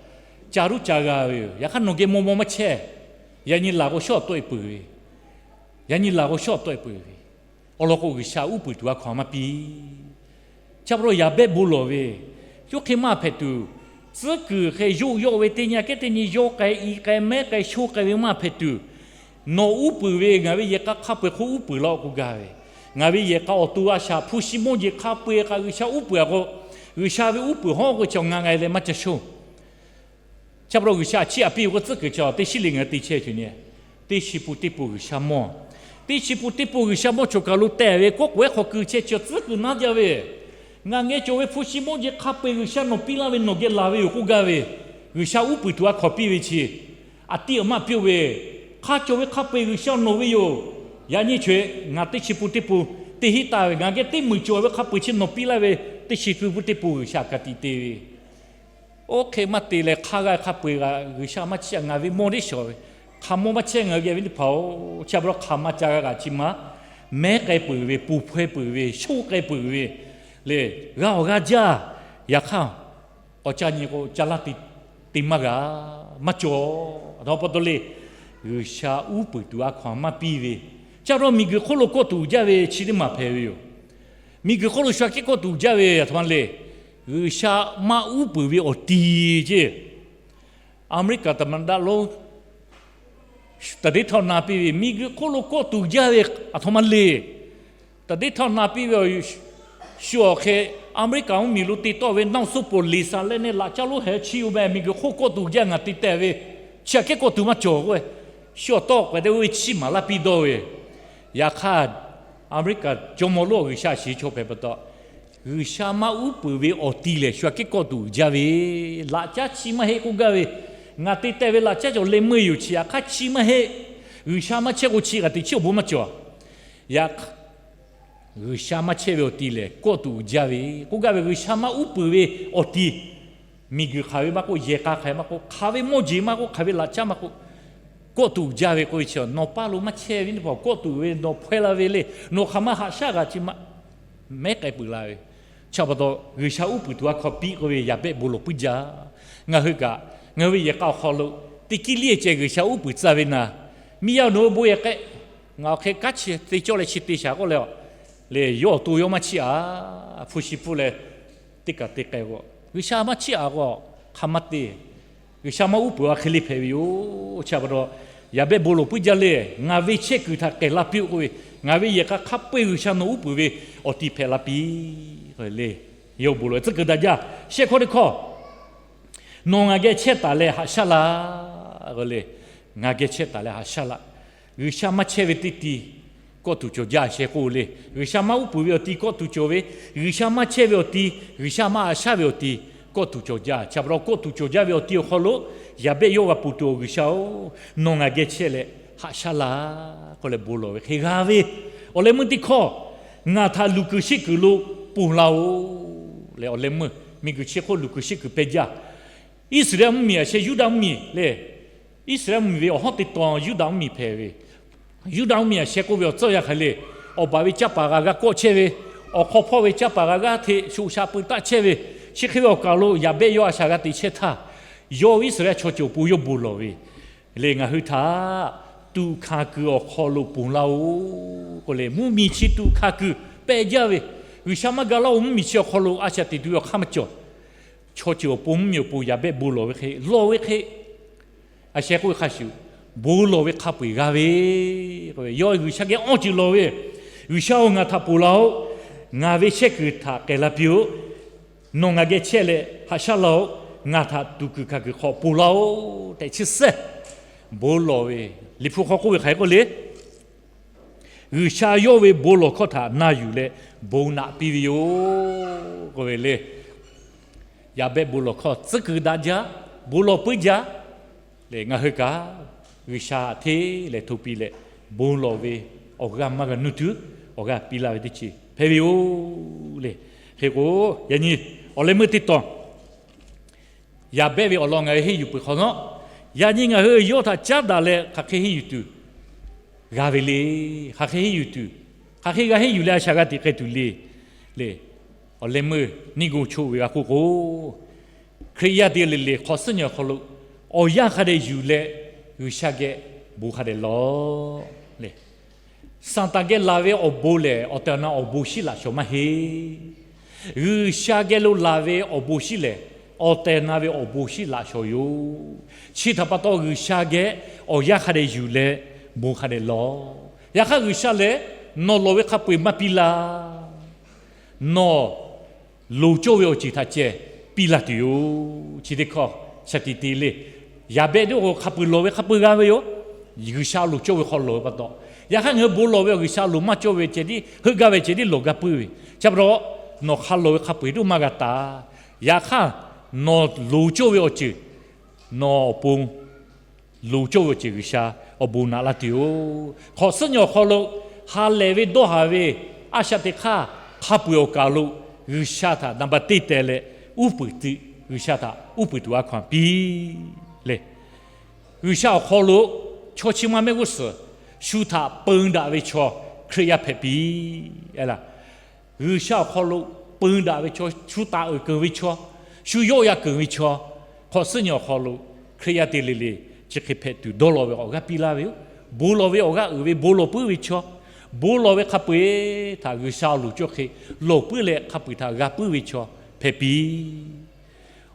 ca ruˉ ca g'a ve yoˬ. Yaꞈ hk'aˇ nawˬ geh maw maw maˇ chehˇ. Yaꞈ nyi laˬ k'o shawˉ tawˆ-e peuˬ ve, yaꞈ nyi laˬ k'o shawˉ tawˆ-e peuˬ ve. Awˬ lawn k'o, G'uiˬsha uˉ peunˍ tuˬ a hkaw-anˬ maˇ piˇ. Chi pa taw yaˍ behˆ bon lawˬ ve, yawˇ hk'e maˇ hpehꞈ tuˬ, tcuhˉ kuiˬ hk'e yoˇ yawˆ ve teˇ nyi kehˉ teˇ nyi yawˇ k'ai i k'ai mehˉ k'ai shoˇ k'ai ve maˇ hpehꞈ tuˬ, nawˬ uˉ peunˍ ve ngaˬ ve yehˬ k'a hk'a peu-eˬ hk'oˆ uˉ peunˍ laˇ-oˆ k'oˆ gaˇ ve. Ngaˬ ve yehˬ k'a awˬ to a shaꞈ hpu shi mawˇ jeˬ hk'a peu-eˬ kaꞈ G'uiˬsha uˉ peunˍ-a k'o, G'uiˬsha ve uˉ peunˍ hawˉ k'o chi ngaˬ ngaˬ leh maˇ ca shoˇ. Chi pa taw G'uiˬsha chiˇ aꞈ piˇ ve k'o tcuhˉ kuiˬ chi teˇ shiˉ le ngaˬ hui te chehˇ ve chaw nyi, teˇ chi pun teˇ pun G'uiˬsha mawˇ, teˇ chi pun teˇ pun G'uiˬsha mawˇ choˬ kaˬ lo tehˬ ve kawˆ k'oꞈ-ehˉ hk'aw keu chehˇ chi tcuhˉ kuiˬ naˉ jaˇ ve. Ngaˬ geh cawˬ ve hpu shi mawˇ jeˬ hk'a peu-eˬ G'uiˬsha nawˬ piˇ laˇ ve nawˬ geh laˬ ve yoˬ k'oˆ gaˇ ve. G'uiˬsha uˉ peunˍ tuˬ a hkaw piˇ ve chi, aˬ tiˇ aˬ maˇ piˇ-oˆ ve, hk'a cawˬ ve hk'a peu-eˬ G'uiˬsha nawˬ ve yoˬ. Yaꞈ nyi chaw-e ngaˬ teˇ chi pun teˇ pun teˇ hinˉ taˍ ve ngaˬ geh teˇ meunˍ cawˬ ve hk'a peu-eˬ chi nawˬ piˇ laˇ ve, teˇ chi pun teˇ pun G'uiˬsha ka tiꞈ te ve. Oˇ hk'e maˇ te leh hk'a g'a hk'a peu-eˬ g'a G'uiˬsha maˇ chiˇ aꞈ ngaˬ ve mawˇ teˇ shawˍ ve, hk'a mawˇ maˇ chehˇ ngaˬ hui geh ve teˇ hpaˍ-oˬ. Chi pa taw hk'a maˇ ca g'a kaꞈ chi maˇ mehˉ k'ai peuˬ ve, pun hpaweh peuˬ ve, shoˇ k'ai peuˬ ve le, g'a awˬ g'aˇ jaˇ. Yaꞈ hk'aˇ, awˬ ca nyi k'o ca laˇ te maˇ g'a, maˇ cawˬ. Aˬ htoꞈ ma pa taw le, G'uiˬsha uˉ peunˍ tuˬ a hkaw-anˬ maˇ piˇ ve. Chi pa taw miˬguiˬ hk'oˆ lo kawˆ tuˬ jaˇ ve chi teˇ maˬ hpehꞈ ve yoˬ. Miˬguiˬ hk'oˆ lo shu aꞈ kehˉ kawˆ tuˬ jaˇ ve aˬ htoꞈ ma le, G'uiˬsha maˇ uˉ peunˍ ve awˬ ti ceˇ. Aˍmeˍriˆkaˍ သမ္မတ lonˉ တဒိး ထရမ့် na piˇ ve miˬguiˬ hk'oˆ lo kawˆ tuˬ jaˇ ve aˬ htoꞈ ma le. တဒိး ထရမ့် na piˇ ve, shu awˬ hk'e Aˍmeˍriˆkaˍ mvuhˇmiˬ lo te tawˆ ve နောက်ဆုံးပေါ် laser လက်နက် laꞈ caˉ lonˉ heh chi yoˬ meh, miˬguiˬ hk'oˆ kawˆ tuˬ jaˇ ngaˬ te tehꞈ ve, chi aꞈ kehˉ kawˆ tuˬ maˇ cawˬ k'oˆ ve. shu awˬ tawˇ k'awehꞈ te oˇ ve chiˇ maˍ laˇ piˇ dawˇ ve. Yaꞈ hk'aˇ, Aˍmeˍriˆkaˍ jawˇmawˇ lonˉ G'uiˬsha shiˍ chaw hpehꞈ pa taw, G'uiˬsha maˇ uˉ peunˍ ve awˬ ti lehˬ shu aꞈ kehˉ kawˆ tuˬ uiˍ jaˇ ve, laꞈ caˉ chi maˇ heˆ k'oˆ gaˇ ve, ngaˬ te teh ve laꞈ caˉ cawˬ leh meuˇ yoˬ chi yaꞈ hk'aˇ chi maˇ heˆ. G'uiˬsha maˇ chehˇ k'o chi kaꞈ teꞈ chiˉ awˬ bon maˇ cawˬ. Yaꞈ G'uiˬsha maˇ chehˇ ve awˬ ti lehˬ kawˆ tuˬ uiˍ jaˇ ve k'oˆ gaˇ ve, G'uiˬsha maˇ uˉ peunˍ ve awˬ ti, miˬguiˬ hk'aˬ ve maˇ k'oˆ, yehˬ k'a hk'aˬ ve maˇ k'oˆ, hk'aˬ ve mawˇ jeˬ maˇ k'oˆ, hk'aˬ ve laꞈ caˉ maˇ k'oˆ, kawˆ tuˬ uiˍ jaˇ ve k'oˆ ve chi, nawˬ paˇ lo maˇ chehˇ ve teˇ hpaˍ kawˆ tuˬ ve nawˬ hpawehˇ la ve le. Nawˬ hk'aˬ ma haꞈ shaˉ g'a chi maˇ mehˉ k'ai peuˬ la ve. Chi pa taw G'uiˬsha uˉ peunˍ tuˬ a hkaw piˇ k'oˆ ve yaˍ behˆ bon lawˬ puiˉ jaˇ. Ngaˬ hui kaꞈ ngaˬ hui ve yehˬ k'a awˬ hk'aw lo teˇ kiˇ liˇ ceh G'uiˬsha uˉ peunˍ tcuh ve na, miˇ yaˇ nawˬ hui bon yehˬ k'ai, ngaˬ awˬ hk'e kanˉ chi te cawˇ leh chi te shaˍ k'oˆ leh, le yawˇ awˬ to yawˇ maˇ chiˇ aꞈ, hpu shi hpu leh teˇ kaꞈ te k'ai k'o, G'uiˬsha maˇ chiˇ aꞈ k'o, hk'aˬ ma te. G'uiˬsha maˇ uˉ peunˍ a hk'e le hpehꞈ ve yoˬ. Chi pa taw yaˍ behˆ bon lawˬ puiˉ jaˇ le. Ngaˬ ve chehˇ kuiˬ htaꞈ k'ehˬ la piˇ-oˆ k'oˆ ve, ngaˬ ve yehˬ k'a hk'a peu-eˬ G'uiˬsha nawˬ uˉ peunˍ ve awˬ ti hpehꞈ la piˇ le. Yawˇ hui bon lawˬ ve tcuhˉ kuiˬ daꞈ jaˇ. Shehˆ hkawˇ teˇ hkawˇ, nawˬ ngaˬ geh chehˇ taˍ leh haꞈ shaˉ laˇ. Le, ngaˬ geh chehˇ taˍ leh haꞈ shaˉ laˇ. G'uiˬsha maˇ chehˇ ve teˇ ti kawˆ tuˬ cawˬ jaˇ sheh k'oˆ le. G'uiˬsha maˇ uˉ peunˍ ve awˬ ti kawˆ tuˬ cawˬ ve, G'uiˬsha maˇ chehˇ ve awˬ ti, G'uiˬsha maˇ haꞈ shaˉ ve awˬ ti kawˆ tuˬ cawˬ jaˇ. Chi pa taw kawˆ tuˬ cawˬ jaˇ ve awˬ ti awˬ hk'aw lo yaˍ behˆ yawˇ g'a ponˬ tuˬ, G'uiˬsha-oˬ, nawˬ ngaˬ geh chehˇ leh haꞈ shaˉ laˇ k'oˆ leh bon lawˬ ve hk'e g'a ve. Awˬ leh meuˇ teˇ hkawˇ, ngaˬ htaꞈ luˬ kuiˬ sheˆ kuiˬ lo ponˬ laˇ-oˬ. Leh awˬ leh meuˇ miˬguiˬ chi hk'oˆ luˬ kuiˬ sheˆ kuiˬ pehˇ jaˇ. Iˉsaˍreˍlaˆ mvuhˇmiˬ aꞈ sheh Yuˇdaꞈ mvuhˇmiˬ le. Iˉsaˍreˍlaˆ mvuhˇmiˬ ve awˬ hawˉ teˇ tawn Yuˇdaꞈ mvuhˇmiˬ hpehꞈ ve. Yuˇdaꞈ mvuhˇmiˬ aꞈ sheh k'oˆ ve awˬ tcuhˇ yaˇ hk'aˬ le, awˬ baˬ ve caˇ paˍ g'a g'a kawˆ chehˇ ve, awˬ hk'aw hpawˇ ve caˇ paˍ g'a g'aˇ hteꞈ shoꞈ shaꞈ pui taˆ chehˇ ve, chi hk'e ve awˬ kaˬ lo yaˍ behˆ yawˇ a shaꞈ g'a teꞈ chehˇ htaˇ, yawˇ Iˉsaˍreˍlaˆ chaw ceuˬ awˬ pon yawˇ bon lawˬ ve, le ngaˬ hui htaꞈ tuꞈ hkanˍ kuiˬ awˬ hk'aw lo ponˬ laˇ-oˬ k'oˆ leh, mvuhˇmiˬ chi tuꞈ hkanˍ kuiˬ pehˇ jaˇ ve, G'uiˬsha maˇ ga laˇ-oˬ, mvuhˇmiˬ chi awˬ hk'aw lo a shaꞈ teꞈ tuˬ ve awˬ hk'aˇ maˇ cawˬ. Chaw ceuˬ awˬ pon mvuhˇmiˬ awˬ pon yaˍ behˆ bon lawˬ ve hk'e lawˬ ve hk'e, a sheh k'oˆ ve hk'a shuˍ, bon lawˬ ve hk'a peu-eˬ g'a ve, yawˇ G'uiˬsha geh awˇ ceuˬ lawˬ ve, G'uiˬsha-oˬ, ngaˬ htaꞈ ponˬ laˇ-oˆ. Ngaˬ ve chehˇ kuiˬ htaꞈ k'ehˬ la piˇ-oˆ. Nawˬ ngaˬ geh chehˇ leh haꞈ shaˉ laˇ-oˆ. Ngaˬ htaꞈ tuꞈ kuiˬ hkanˍ kuiˬ hk'aw ponˬ laˇ-oˆ tehꞈ chi suhˉ bon lawˬ ve, Liꞈ hpu hk'aw k'oˆ ve hk'aˬ hk'e k'oˆ le. G'uiˬsha yawˇ ve bon lawˬ hkawˇ htaꞈ na yuˬ leh bon naꞈ piˇ ve yoˬ k'oˆ ve le. Yaˍ behˆ bon lawˬ hkawˇ tcuhˉ kuiˬ daꞈ jaˇ, bon lawˬ puiˉ jaˇ. Leh ngaˬ hui kaꞈ G'uiˬsha hteˇ leh hto piˇ leh bon lawˬ ve awˬ g'aˇ maˇ g'a nuˇ tuˬ awˬ g'aˇ piˇ laˇ ve teˇ ceuˬ hpehꞈ ve yoˬ le. Hk'e k'o, yaꞈ nyi awˬ leh meuˇ teˇ tawn yaˍ behˆ ve awˬ lawn ngaˬ hui henˇ yuˬ peuˬ hk'awꞈ nawˉ, yaꞈ nyi ngaˬ hui yawˇ htaꞈ caˉ daꞈ leh hk'aˬ hk'e henˇ yuˬ tuˬ g'a ve le. Hk'aˬ hk'e henˇ yuˬ tuˬ, hk'aˬ hk'e g'a henˇ yuˬ leh a shaꞈ g'a teꞈ k'ai tuˬ le. Le, awˬ leh meuˇ neˇ go choˆ ve g'a k'oˆ k'o, Hkriꞈ yaˇ te le le hk'awꞈ suhˉ nyi awˬ hk'aw lo awˬ yanˇ hk'a dehꞈ yuˬ leh G'uiˬsha geh bon hk'a dehꞈ lawˬ le. Saˍtanˍ geh laˬ ve awˬ bon lehˬ, awˬ tehˬ awˬ na awˬ bon shiˉ laꞈ shawˍ maˇ heˆ. G'uiˬsha geh lo laˬ ve awˬ bon shiˉ lehˬ, awˬ tehˬ awˬ na ve awˬ bon shiˉ laꞈ shawˍ yoˬ. Chi htaꞈ pa taw G'uiˬsha geh awˬ yanˇ hk'a dehꞈ yuˬ leh bon hk'a dehꞈ lawˬ. Yaꞈ hk'aˇ G'uiˬsha lehˬ nawˬ lawˬ ve hk'a peu-eˬ maˇ piˇ laˇ. Nawˬ loˍ cawˇ ve awˬ ceuˬ htaꞈ ceh piˇ laˇ tuˬ yoˬ. Chi teˇ hkawˇ shaˍ tiꞈ te le. Yaˍ behˆ teˇ k'o hk'a peu-eˬ lawˬ ve hk'a peu-eˬ g'a ve yoˬ. G'uiˬsha loˍ cawˇ ve hk'aw lawˬ ve pa taw, yaꞈ hk'aˇ ngaˬ hui bon lawˬ ve awˬ G'uiˬsha loˍ maˇ cawˇ ve ceh tiˉ heuˆ gaˇ ve ceh tiˉ lawˬ gaˇ puiˉ ve. Chi pa taw, nawˬ hk'a lawˬ ve hk'a peu-eˬ tuˬ maˇ g'a taˍ. Yaꞈ hk'aˇ nawˬ loˍ cawˇ ve awˬ ceuˬ, nawˬ awˬ pon loˍ cawˇ ve awˬ ceuˬ G'uiˬsha awˬ bon naꞈ laˇ tuˬ yoˬ. Hk'awꞈ suhˉ nyi awˬ hk'aw lo ha lehˬ ve dawˇ haˍ ve a shaꞈ teꞈ hk'aˇ hk'a peu-eˬ awˬ kaˬ lo G'uiˬsha htaꞈ naˍ baˬ teˇ teh leh uˉ peunˍ tuˬ, G'uiˬsha htaꞈ uˉ peunˍ tuˬ a hkaw-anˬ piˇ le. G'uiˬsha awˬ hk'aw lo chaw chi ma mehˆ g'uˇ suhˍ shu htaꞈ peun daꞈ ve chaw Hkriꞈ yaˇ hpehꞈ piˇ laˇ. G'uiˬsha awˬ hk'aw lo peun daꞈ ve chaw, shu taˍ uiˍ keunˍ ve chaw, shu yawˆ yan keunˍ ve chaw, hk'awꞈ suhˉ nyi awˬ hk'aw lo Hkriꞈ yaˇ te le le chi hk'e hpehꞈ tuˬ dawˇ law ve awˬ g'aˇ piˇ laˇ ve yoˬ. Bon lawˬ ve awˬ g'aˇ uiˍ ve bon lawˬ puiˉ ve chaw, bon lawˬ ve hk'a peu-eˬ htaꞈ G'uiˬsha awˬ loˍ cawˇ hk'e lawˬ puiˉ leh hk'a peu-eˬ htaꞈ g'a puiˉ ve chaw hpehꞈ piˇ.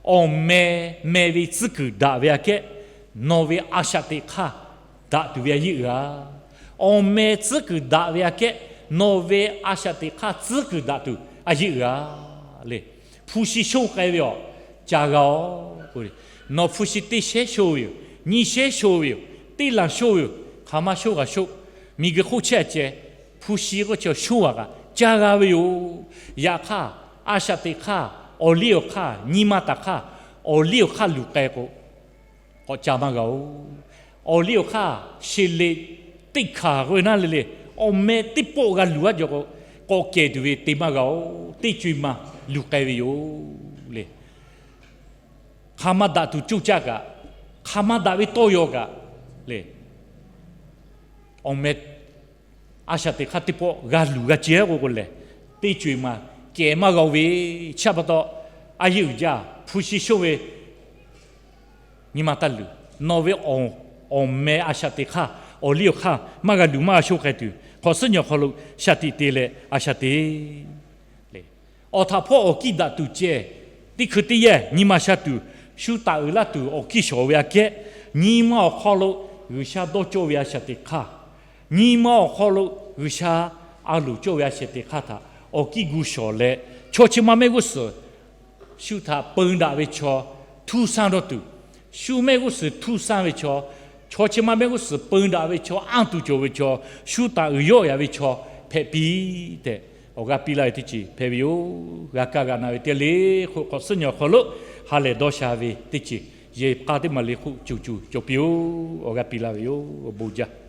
Awˬ meh meh ve tcuhˉ kuiˬ daꞈ ve aꞈ kehˉ nawˬ ve a shaꞈ teꞈ hk'aˇ daꞈ tuˬ ve a yeˇ uiˍ a. Awˬ meh tcuhˉ kuiˬ daꞈ ve aꞈ kehˉ nawˬ ve a shaꞈ teꞈ hk'aˇ tcuhˉ kuiˬ daꞈ tuˬ a yeˇ uiˍ a le. Hpu shi shonˇ k'ai ve awˬ ca g'a-oˬ. Nawˬ hpu shi teˇ shehnˉ sho ve yoˬ, nyiˇ shehnˉ sho ve yoˬ, teˇ lanˬ shoˇ ve yoˬ. Hk'aˬ ma shoˇ g'a shoˆ, miˬguiˬ hk'oˆ chehˇ ceh, hpu shi k'oˆ chi awˬ shoˇ a kaꞈ caˇ g'a ve yoˬ. Yaꞈ hk'aˇ, a shaꞈ teꞈ hk'aˇ, awˬ liˇ awˬ hk'aˇ, nyi ma taˍ hk'aˇ, awˬ liˇ awˬ hk'aˇ luˬ k'ai k'o, k'awꞈ ca maˇ g'a-oˬ. Awˬ liˇ awˬ hk'aˇ, sheˍ leꞈ teˇ hkanˍ k'oˆ ve naˉ le le, awˬ meh teˇ pawˆ g'a luˬ a jaw k'o, k'awꞈ kehˬ tuˬ ve te maˇ g'a-oˬ. Teˇ co-e ma luˬ k'ai ve yoˬ le. Hk'aˬ ma daꞈ tuˬ coˇ caˇ kaꞈ, hk'aˬ ma daꞈ ve tawˇ yaw kaꞈ le, awˬ meh a shaꞈ teꞈ hk'aˇ teˇ pawˆ g'a luˬ g'a ce k'o k'o lehˬ, teˇ co-e ma kehˬ maˇ g'a-oˬ ve. Chi pa taw, a yeˇ uiˍ jaˇ hpu shi shoˇ ve nyi ma taˇ luˬ. Nawˬ ve awˬ meh a shaꞈ teꞈ hk'aˇ, awˬ liˇ awˬ hk'aˇ maˇ g'a luˬ maˇ g'a shoˇ k'ai tuˬ, hk'awꞈ suhˉ nyi awˬ hk'aw lo shaˍ tiꞈ te leh a shaꞈ teꞈ le. Awˬ htaꞈ hpawˇ awˬ kiˇ daꞈ tuˬ ceh, teˇ hkui teˇ yanˇ nyi ma sha tuˬ, shu taˍ uiˍ laˇ tuˬ awˬ kiˇ shawˍ ve aꞈ kehˉ, nyi ma awˬ hk'aw lo G'uiˬsha dawˇ cawˇ ve a shaꞈ teꞈ hk'aˇ, nyi ma awˬ hk'aw lo G'uiˬsha a loˍ cawˇ ve a shaꞈ teꞈ hk'aˇ htaꞈ awˬ kiˇ gu shawˍ leh, chaw chi ma mehˆ g'uˇ suhˍ shu htaꞈ peun daꞈ ve chaw htuˇ sanˇ dawˇ tuˬ, shu mehˆ g'uˇ suhˍ htuˇ sanˇ ve chaw, chaw chi ma mehˆ g'uˇ suhˍ peun daꞈ ve chaw, anˇ tuˬ cawˬ ve chaw, shu taˍ uiˍ yawˆ yaꞈ ve chaw hpehꞈ piˇ tehꞈ, awˬ g'aˇ piˇ laˇ ve teˇ ceuˬ hpehꞈ ve yoˬ. G'a kaˇ g'a na ve teˇ le hk'oˆ, hk'awꞈ suhˉ nyi awˬ hk'aw lo ha lehˬ dawˇ sha ve teˇ ceuˬ, yehˬ k'a teˇ maˬ le hk'oˆ coˬ coˬ cawˬ piˇ-oˬ. Awˬ g'aˇ piˇ laˇ ve yoˬ. Awˬ bon jaˇ.